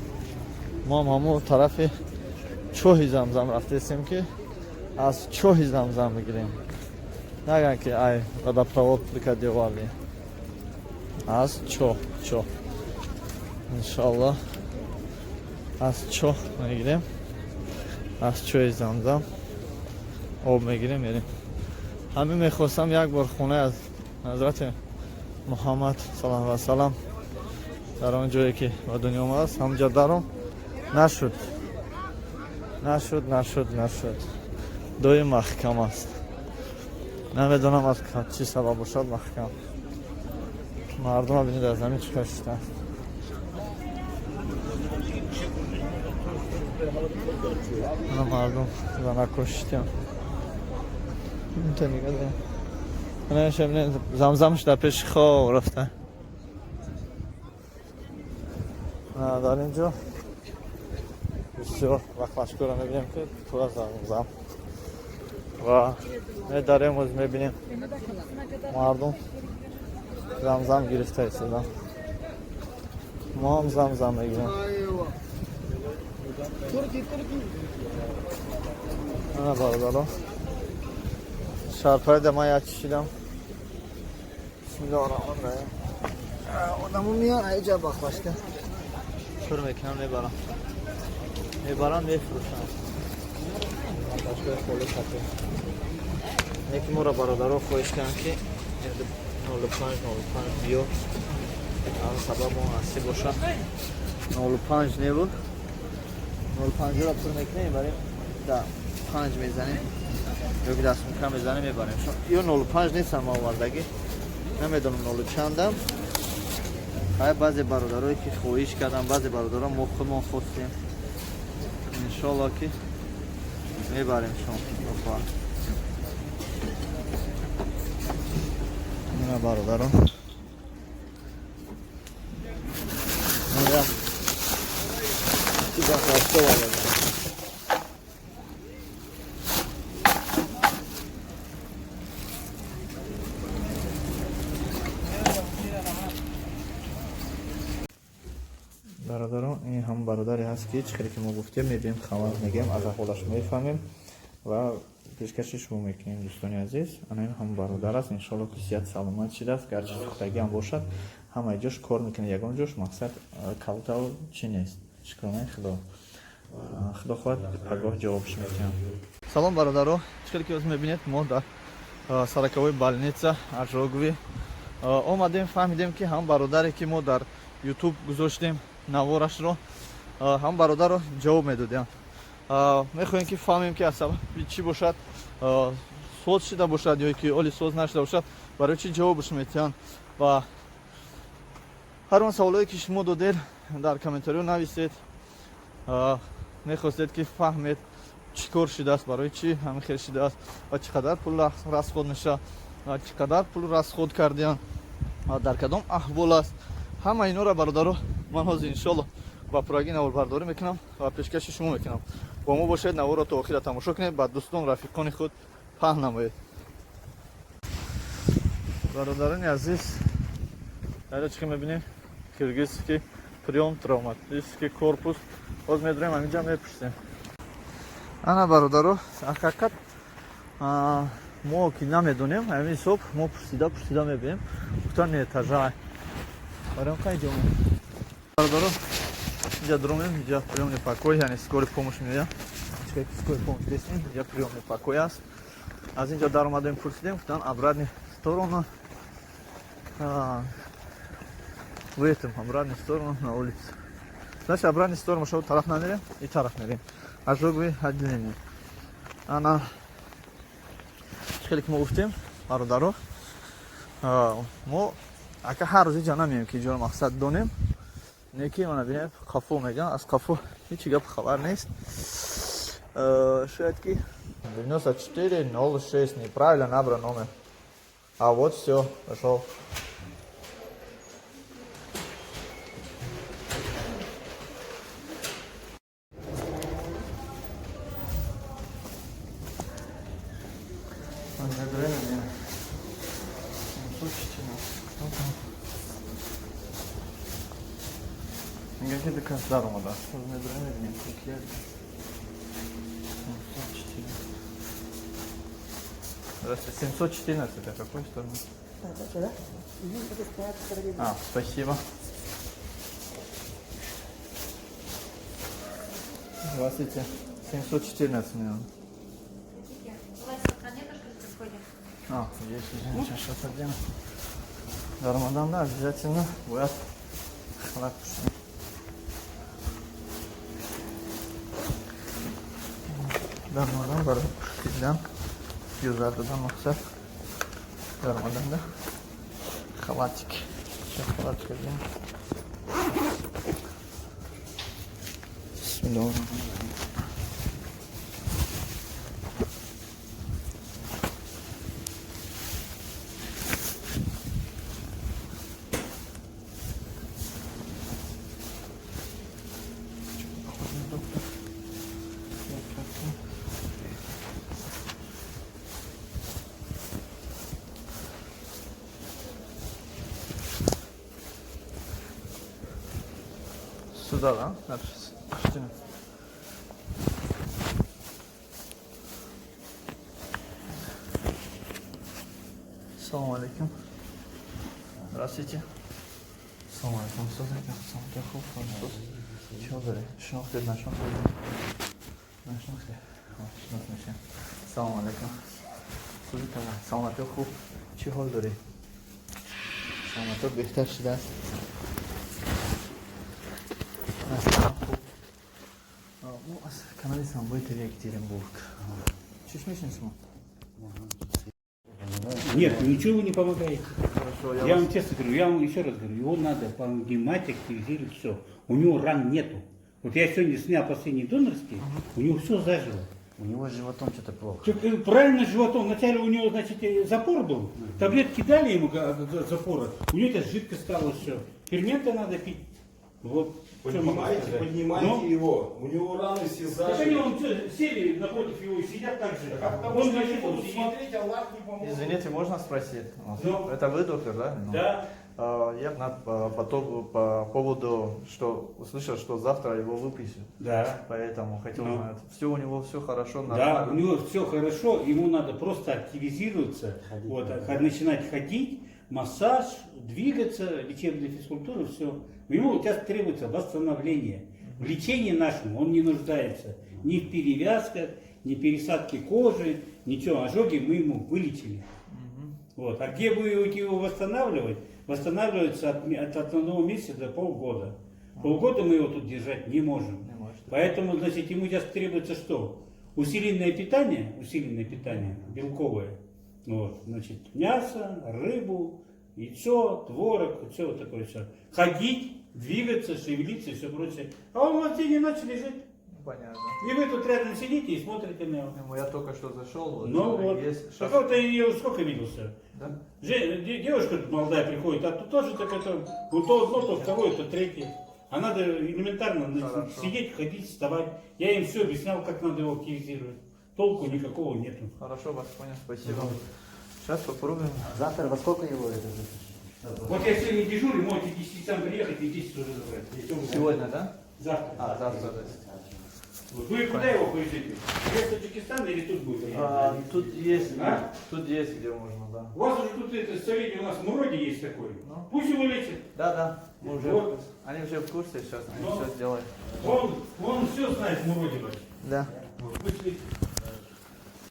Мо ҳам ҳамун тарафи чоҳи замзам рафтестем, ки аз чоҳи замзам бигирем. Наган ки ай водопровод прикадевали, аз чоҳ, чоҳ. Иншоаллоҳ, аз чоҳ мегирем, аз чоҳи замзам об мегирем, мерем. Ҳамин мехостам як бор хонаи аз ҳазрати Муҳаммад саллаллоҳу алайҳи васалам, дар он ҷое ки ба дунё омадааст, ҳамҷа даром. Нашуд, нашуд, нашуд, нашуд. Доим маҳкам аст. Намедонам, аз чӣ сабаб бошад маҳкам. Мардума бинед, аз ҳамин чӣ кашидан. Мардум занакошитям. Инта нигаҳ. Замзамш дар пеши хоб рафта. Дар ин ҷо бисёр баклашкоро мебинем, ки пура замзам ва медарем, оз мебинем, мардум замзам гирифта истодан. Мо ҳам замзам мегирем. Ана, бародаро, шарпайда ман як чишидам. Бисмиллоҳи раҳмони раҳим. Одамо меян, аиҷа баклашка пур мекунам, мебарам, мебарам, мефурӯшам. Баклашкаи холи хате неки моро бародаро хоҳиш кардам, ки 05 05 биё. Ан сабаб мо ҳастӣ боша, 05 небуд, 05-ро пур мекунем, мебарем, да панҷ мезанем ё ки дастмука мезанем, мебарем. Ё 05 нестам, ма овардагӣ намедонам нолу чандам. Ҳай, баъзе бародарое ки хоҳиш кардам, баъзе бародаро мо худмон хостем, иншоалло ки мебарем шом. Ина, бародарон, чи баклашка овардам. Бародарон, ин ҳам бародаре ҳаст, ки чӣ хеле ки мо гуфтем, мебием, хабар мегӯем, аз аҳволаш мефаҳмем ва пешкаши шумо мекунем. Дӯстони азиз, ана ин ҳам бародар аст. Иншоалло ки сиҳат саломат шидааст. Гарчи сӯхтагӣ ҳам бошад, ҳамаи ҷош кор мекунад, ягон ҷош мақсад калтау чӣ нест. Шукронаи Худо. Худо хоҳад, пагоҳ ҷавобш метиҳам. Салом, бародаро! Чӣ хеле ки ҳозир мебинед, мо дар сороковой больница ожоговый омадем. Фаҳмидем, ки ҳам бародаре ки мо дар Ютуб гузоштем наворашро, ҳам бародарро ҷавоб медодем. Мехоҳем ки фаҳмем, ки аз сабаби чӣ бошад, соз шида бошад ё ки оли соз нашуда бошад, барои чӣ ҷавобш метиҳанд. Ва ҳар он саволое ки шумо додед, дар комментариё нависед, мехостед ки фаҳмед, чӣ кор шудааст, барои чӣ ҳамин хел шудааст ва чӣ қадар пул расход мешавад ва чӣ қадар пул расход кардиянд ва дар кадом аҳвол аст. Ҳама инора, бародаро, ман ҳозир иншолло ба пуррагӣ наворбардорӣ мекунам ва пешкаши шумо мекунам. Бо мо бошед, наворро то охира тамошо кунед, ба дӯстон, рафиқони худ паҳн намоед. Бародарони азиз, дар чӣ мебинем? Хирургический приём, травматический корпус. Боз медурем, ҳаминҷа мепурсем. Ана, бародаро, ҳақиқат мо ки намедонем, ҳамин ҳисоб мо пурсида пурсида мебинем. Гуфтан, этажа барем қай ҷо. Бародаро, инҷа дуромем, инҷа приёмный покой, яъне скорый помощь меоям. Скорый помощь дестем, инҷа приёмный покой аст. Аз инҷо даромадем, пурсидем, гуфтан, обратный сторону, в этом обратную сторону на улицу. Значит, обратную сторону шо тараф намерем и тараф мерем, ожоговый отделение. Ана, хеле ки мо гуфтем, бародаро, мо ака ҳар рӯз иҷа намеем, ки иҷоро мақсад донем. Не ки мана бинем, қафо меган, аз қафо ҳечи гап хабар нест. Шояд ки 94 06 неправильно набран номер. А вот все, пошел. Время 714. Кто там? Никакие доказы даром, да. Время 704. Здравствуйте, 714, это какой стороны? Да? Это стоят. А, спасибо. Здравствуйте. 714 мне надо. А, есть, извините, сейчас одену. Рамадан, да, обязательно. Бояд халат пӯшем. Рамадан барои пӯшидан, гузар додан мақсад. Рамадан, да? Халатик. Сейчас халатик одену. Бисмиллоҳ. Сюда, да? Салом алейкум. Здравствуйте. Салом алейкум. Чё дорӣ? Шинохтед, нашинохтед? Нашинохтед? Шинос мешем. Салом алейкум. Саломатӣ хуб. Чӣ ҳол дорӣ? Саломатӣ беҳтар шудааст? Хуб. Мо аз канали Самбои ТВ Екатеринбург. Чӣ мешинед шумо? Нет, ничего вы не помогаете. Хорошо, Я вам честно говорю, я вам еще раз говорю, его надо поднимать, активизировать, все. У него ран нету. Вот я сегодня снял последний донорский, у него все зажило. У него с животом что-то плохо. Так, правильно, животом. Вначале у него, значит, запор был. Таблетки дали ему от запора. У него это жидко стало все. Ферменты надо пить. Вот. Поднимайте, поднимайте Ну, его. У него раны все так они зажили. вон всё сели напротив его и сидят так же. А потому Он что лежит, они он будут сидит. смотреть, Аллах не поможет. Извините, можно спросить? Ну. Это вы доктор, да? Ну. Да. Я по поводу, что услышал, что завтра его выпишут. Да. Поэтому хотел Ну. узнать, все у него все хорошо, Да, нормально. у него все хорошо, ему надо просто активизироваться, Ходить. вот, начинать ходить, массаж, двигаться, лечебная физкультура, все. Ему сейчас требуется восстановление. В лечении нашем он не нуждается ни в перевязках, ни в пересадке кожи, ничего. Ожоги мы ему вылечили. Вот. А где будете его восстанавливать? Восстанавливается от одного месяца до полгода. Полгода мы его тут держать не можем. Не может. Поэтому, значит, ему сейчас требуется что? Усиленное питание, белковое. Вот, значит, мясо, рыбу, яйцо, творог, все вот такое все. Ходить, двигаться, шевелиться и все прочее. А он вот день и ночь лежит. Понятно. И вы тут рядом сидите и смотрите на него. Ну, я только что зашел, вот, Ну вот. есть шанс. Так вот, я уже сколько виделся? Да? Девушка тут молодая приходит, а тут тоже так это, вот то одно, то второе, то третье. А надо элементарно Хорошо. сидеть, ходить, вставать. Я им все объяснял, как надо его активизировать. Толку никакого нету. Хорошо, вас понял, спасибо. Сейчас попробуем. Завтра во сколько его это выпишут? Вот я сегодня дежурю, можете к 10 часам приехать и 10 уже забрать. Если вы Сегодня, да? Завтра. А, завтра, да. Вот. Вы куда его повезете? В Таджикистан или тут будет? А, тут есть, А? тут есть, где можно, да. У вас уже тут это, в совете у нас в Муроде есть такой. Ну. Пусть его лечит. Да, да. Мы уже, Вот. Они уже в курсе сейчас, они Ну. все сделают. Он все знает в Муроде. вообще. Да. Вот, пусть лечит.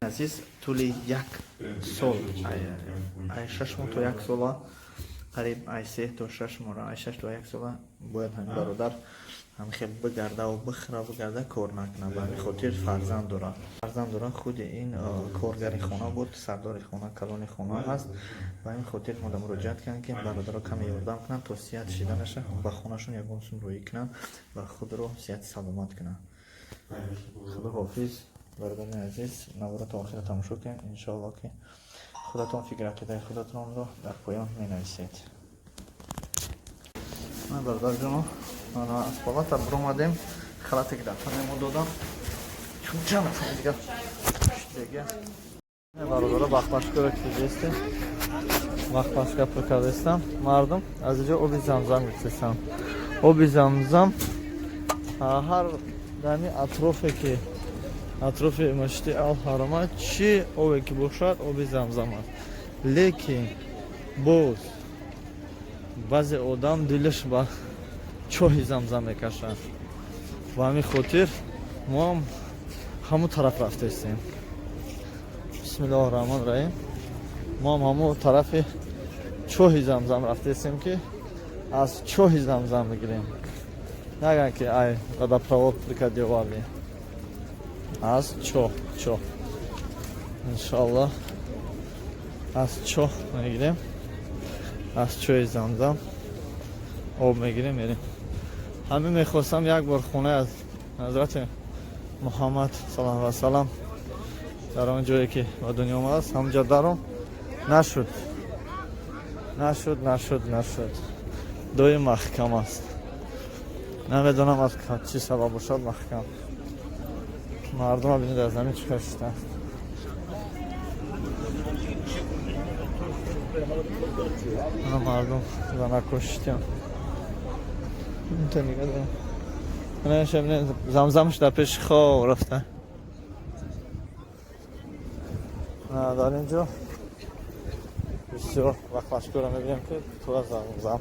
Азиз, тӯли як сол, ай 6 моҳ то як сола, қариб ай 3 то 6 моҳ, ай 6 то як сола бояд ҳамин бародар ҳамхел бигарда бихӯра, бигарда, кор накунад. Ба ҳамин хотир фарзанд дора. Худи ин коргари хона буд, сардори хона, калони хона ҳаст. Ба ҳамин хотир мо муроҷиат кардем, ки бародаро каме ёрдам кунанд, то сиҳат шиданаша ба хонашон ягон сум рӯӣ кунанд ва худро сиҳати саломат кунанд. Худо ҳофиз, бародарони азиз. Навора то охира тамошо кунед. Иншоалло, ки худатон фикр ақидаи худатонро дар поён менависед. Бародарҷоно, аз палата биромадем. Халате ки дар тани мо додам, чун чанд дига дега. Бародаро, бахмашкаро ки дидестем, бахмашка пур кардестам. Мардум аз инҷо оби замзам гирифтестам. Оби замзам ҳар дами атрофе ки атрофи масҷиди Алҳарама чӣ обе ки бошад, оби замзам аст. Лекин боз баъзе одам дилаш ба чоҳи замзам мекашад. Ба ҳамин хотир мо ҳам ҳамун тараф рафтаистем. Бисмиллоҳи раҳмони раҳим. Мо ҳам ҳамун тарафи чоҳи замзам рафтаистем, ки аз чоҳи замзам бигирем. Наган ки ай водопровод прикади оварди, аз чоҳ. Иншоаллоҳ, аз чоҳ мегирем, аз чоҳи замзам об мегирем, мерем. Ҳамин мехостам як бор хонаи аз ҳазрати Муҳаммад саллаллоҳу алайҳи васалам, дар он ҷое ки ба дунё омадааст, ҳамунҷа даром. Нашуд, нашуд, нашуд, нашуд. Доим маҳкам аст. Намедонам, аз чӣ сабаб бошад маҳкам. Мардума бинед, аз замин чӣ кашидаанд. Мардум занако шитям. Инта нигаҳ дорам. Замзамш дар пеши хоб рафта. Дар ин ҷо бисёр баклашкоро мебинем, ки тура замзам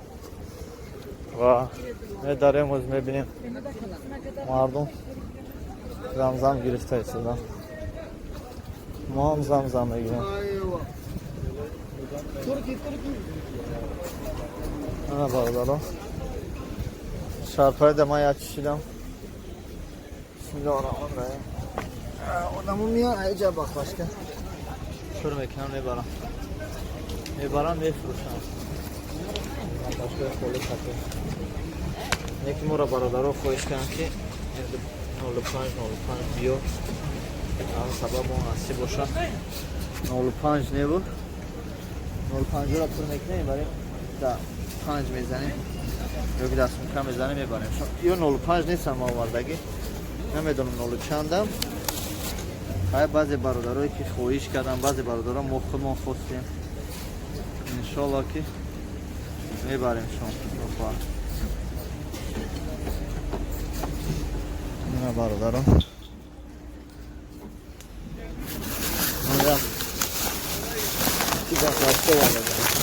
ва медарем, оз мебинем, мардум замзам гирифта истодан. Мо ҳам замзам мегирем. Ана, бародаро, шарпаи да ман як чишидам. Бисмиллоҳи раҳмони раҳим. Одамо меян, айҷа баклашка шур мекунам, мебарам, мебарам, мефурӯшам. Баклашкаи холи сафед. Неки моро бародаро хоҳиш кардам, ки 05 05 биё. Ам сабаб он насиб боша, 05 небуд, 05-ро пур мекунем, мебарем, да панҷ мезанем ё ки дастмука мезанем, мебарем. Ё 05 нестам ма овардагӣ, намедонам нолу чандам. Ҳай, баъзе бародарое ки хоҳиш кардам, баъзе бародаро мо худмон хостем, иншолло ки мебарем шон бихоҳад. Ина, бародаро, як ки баклашка овардам.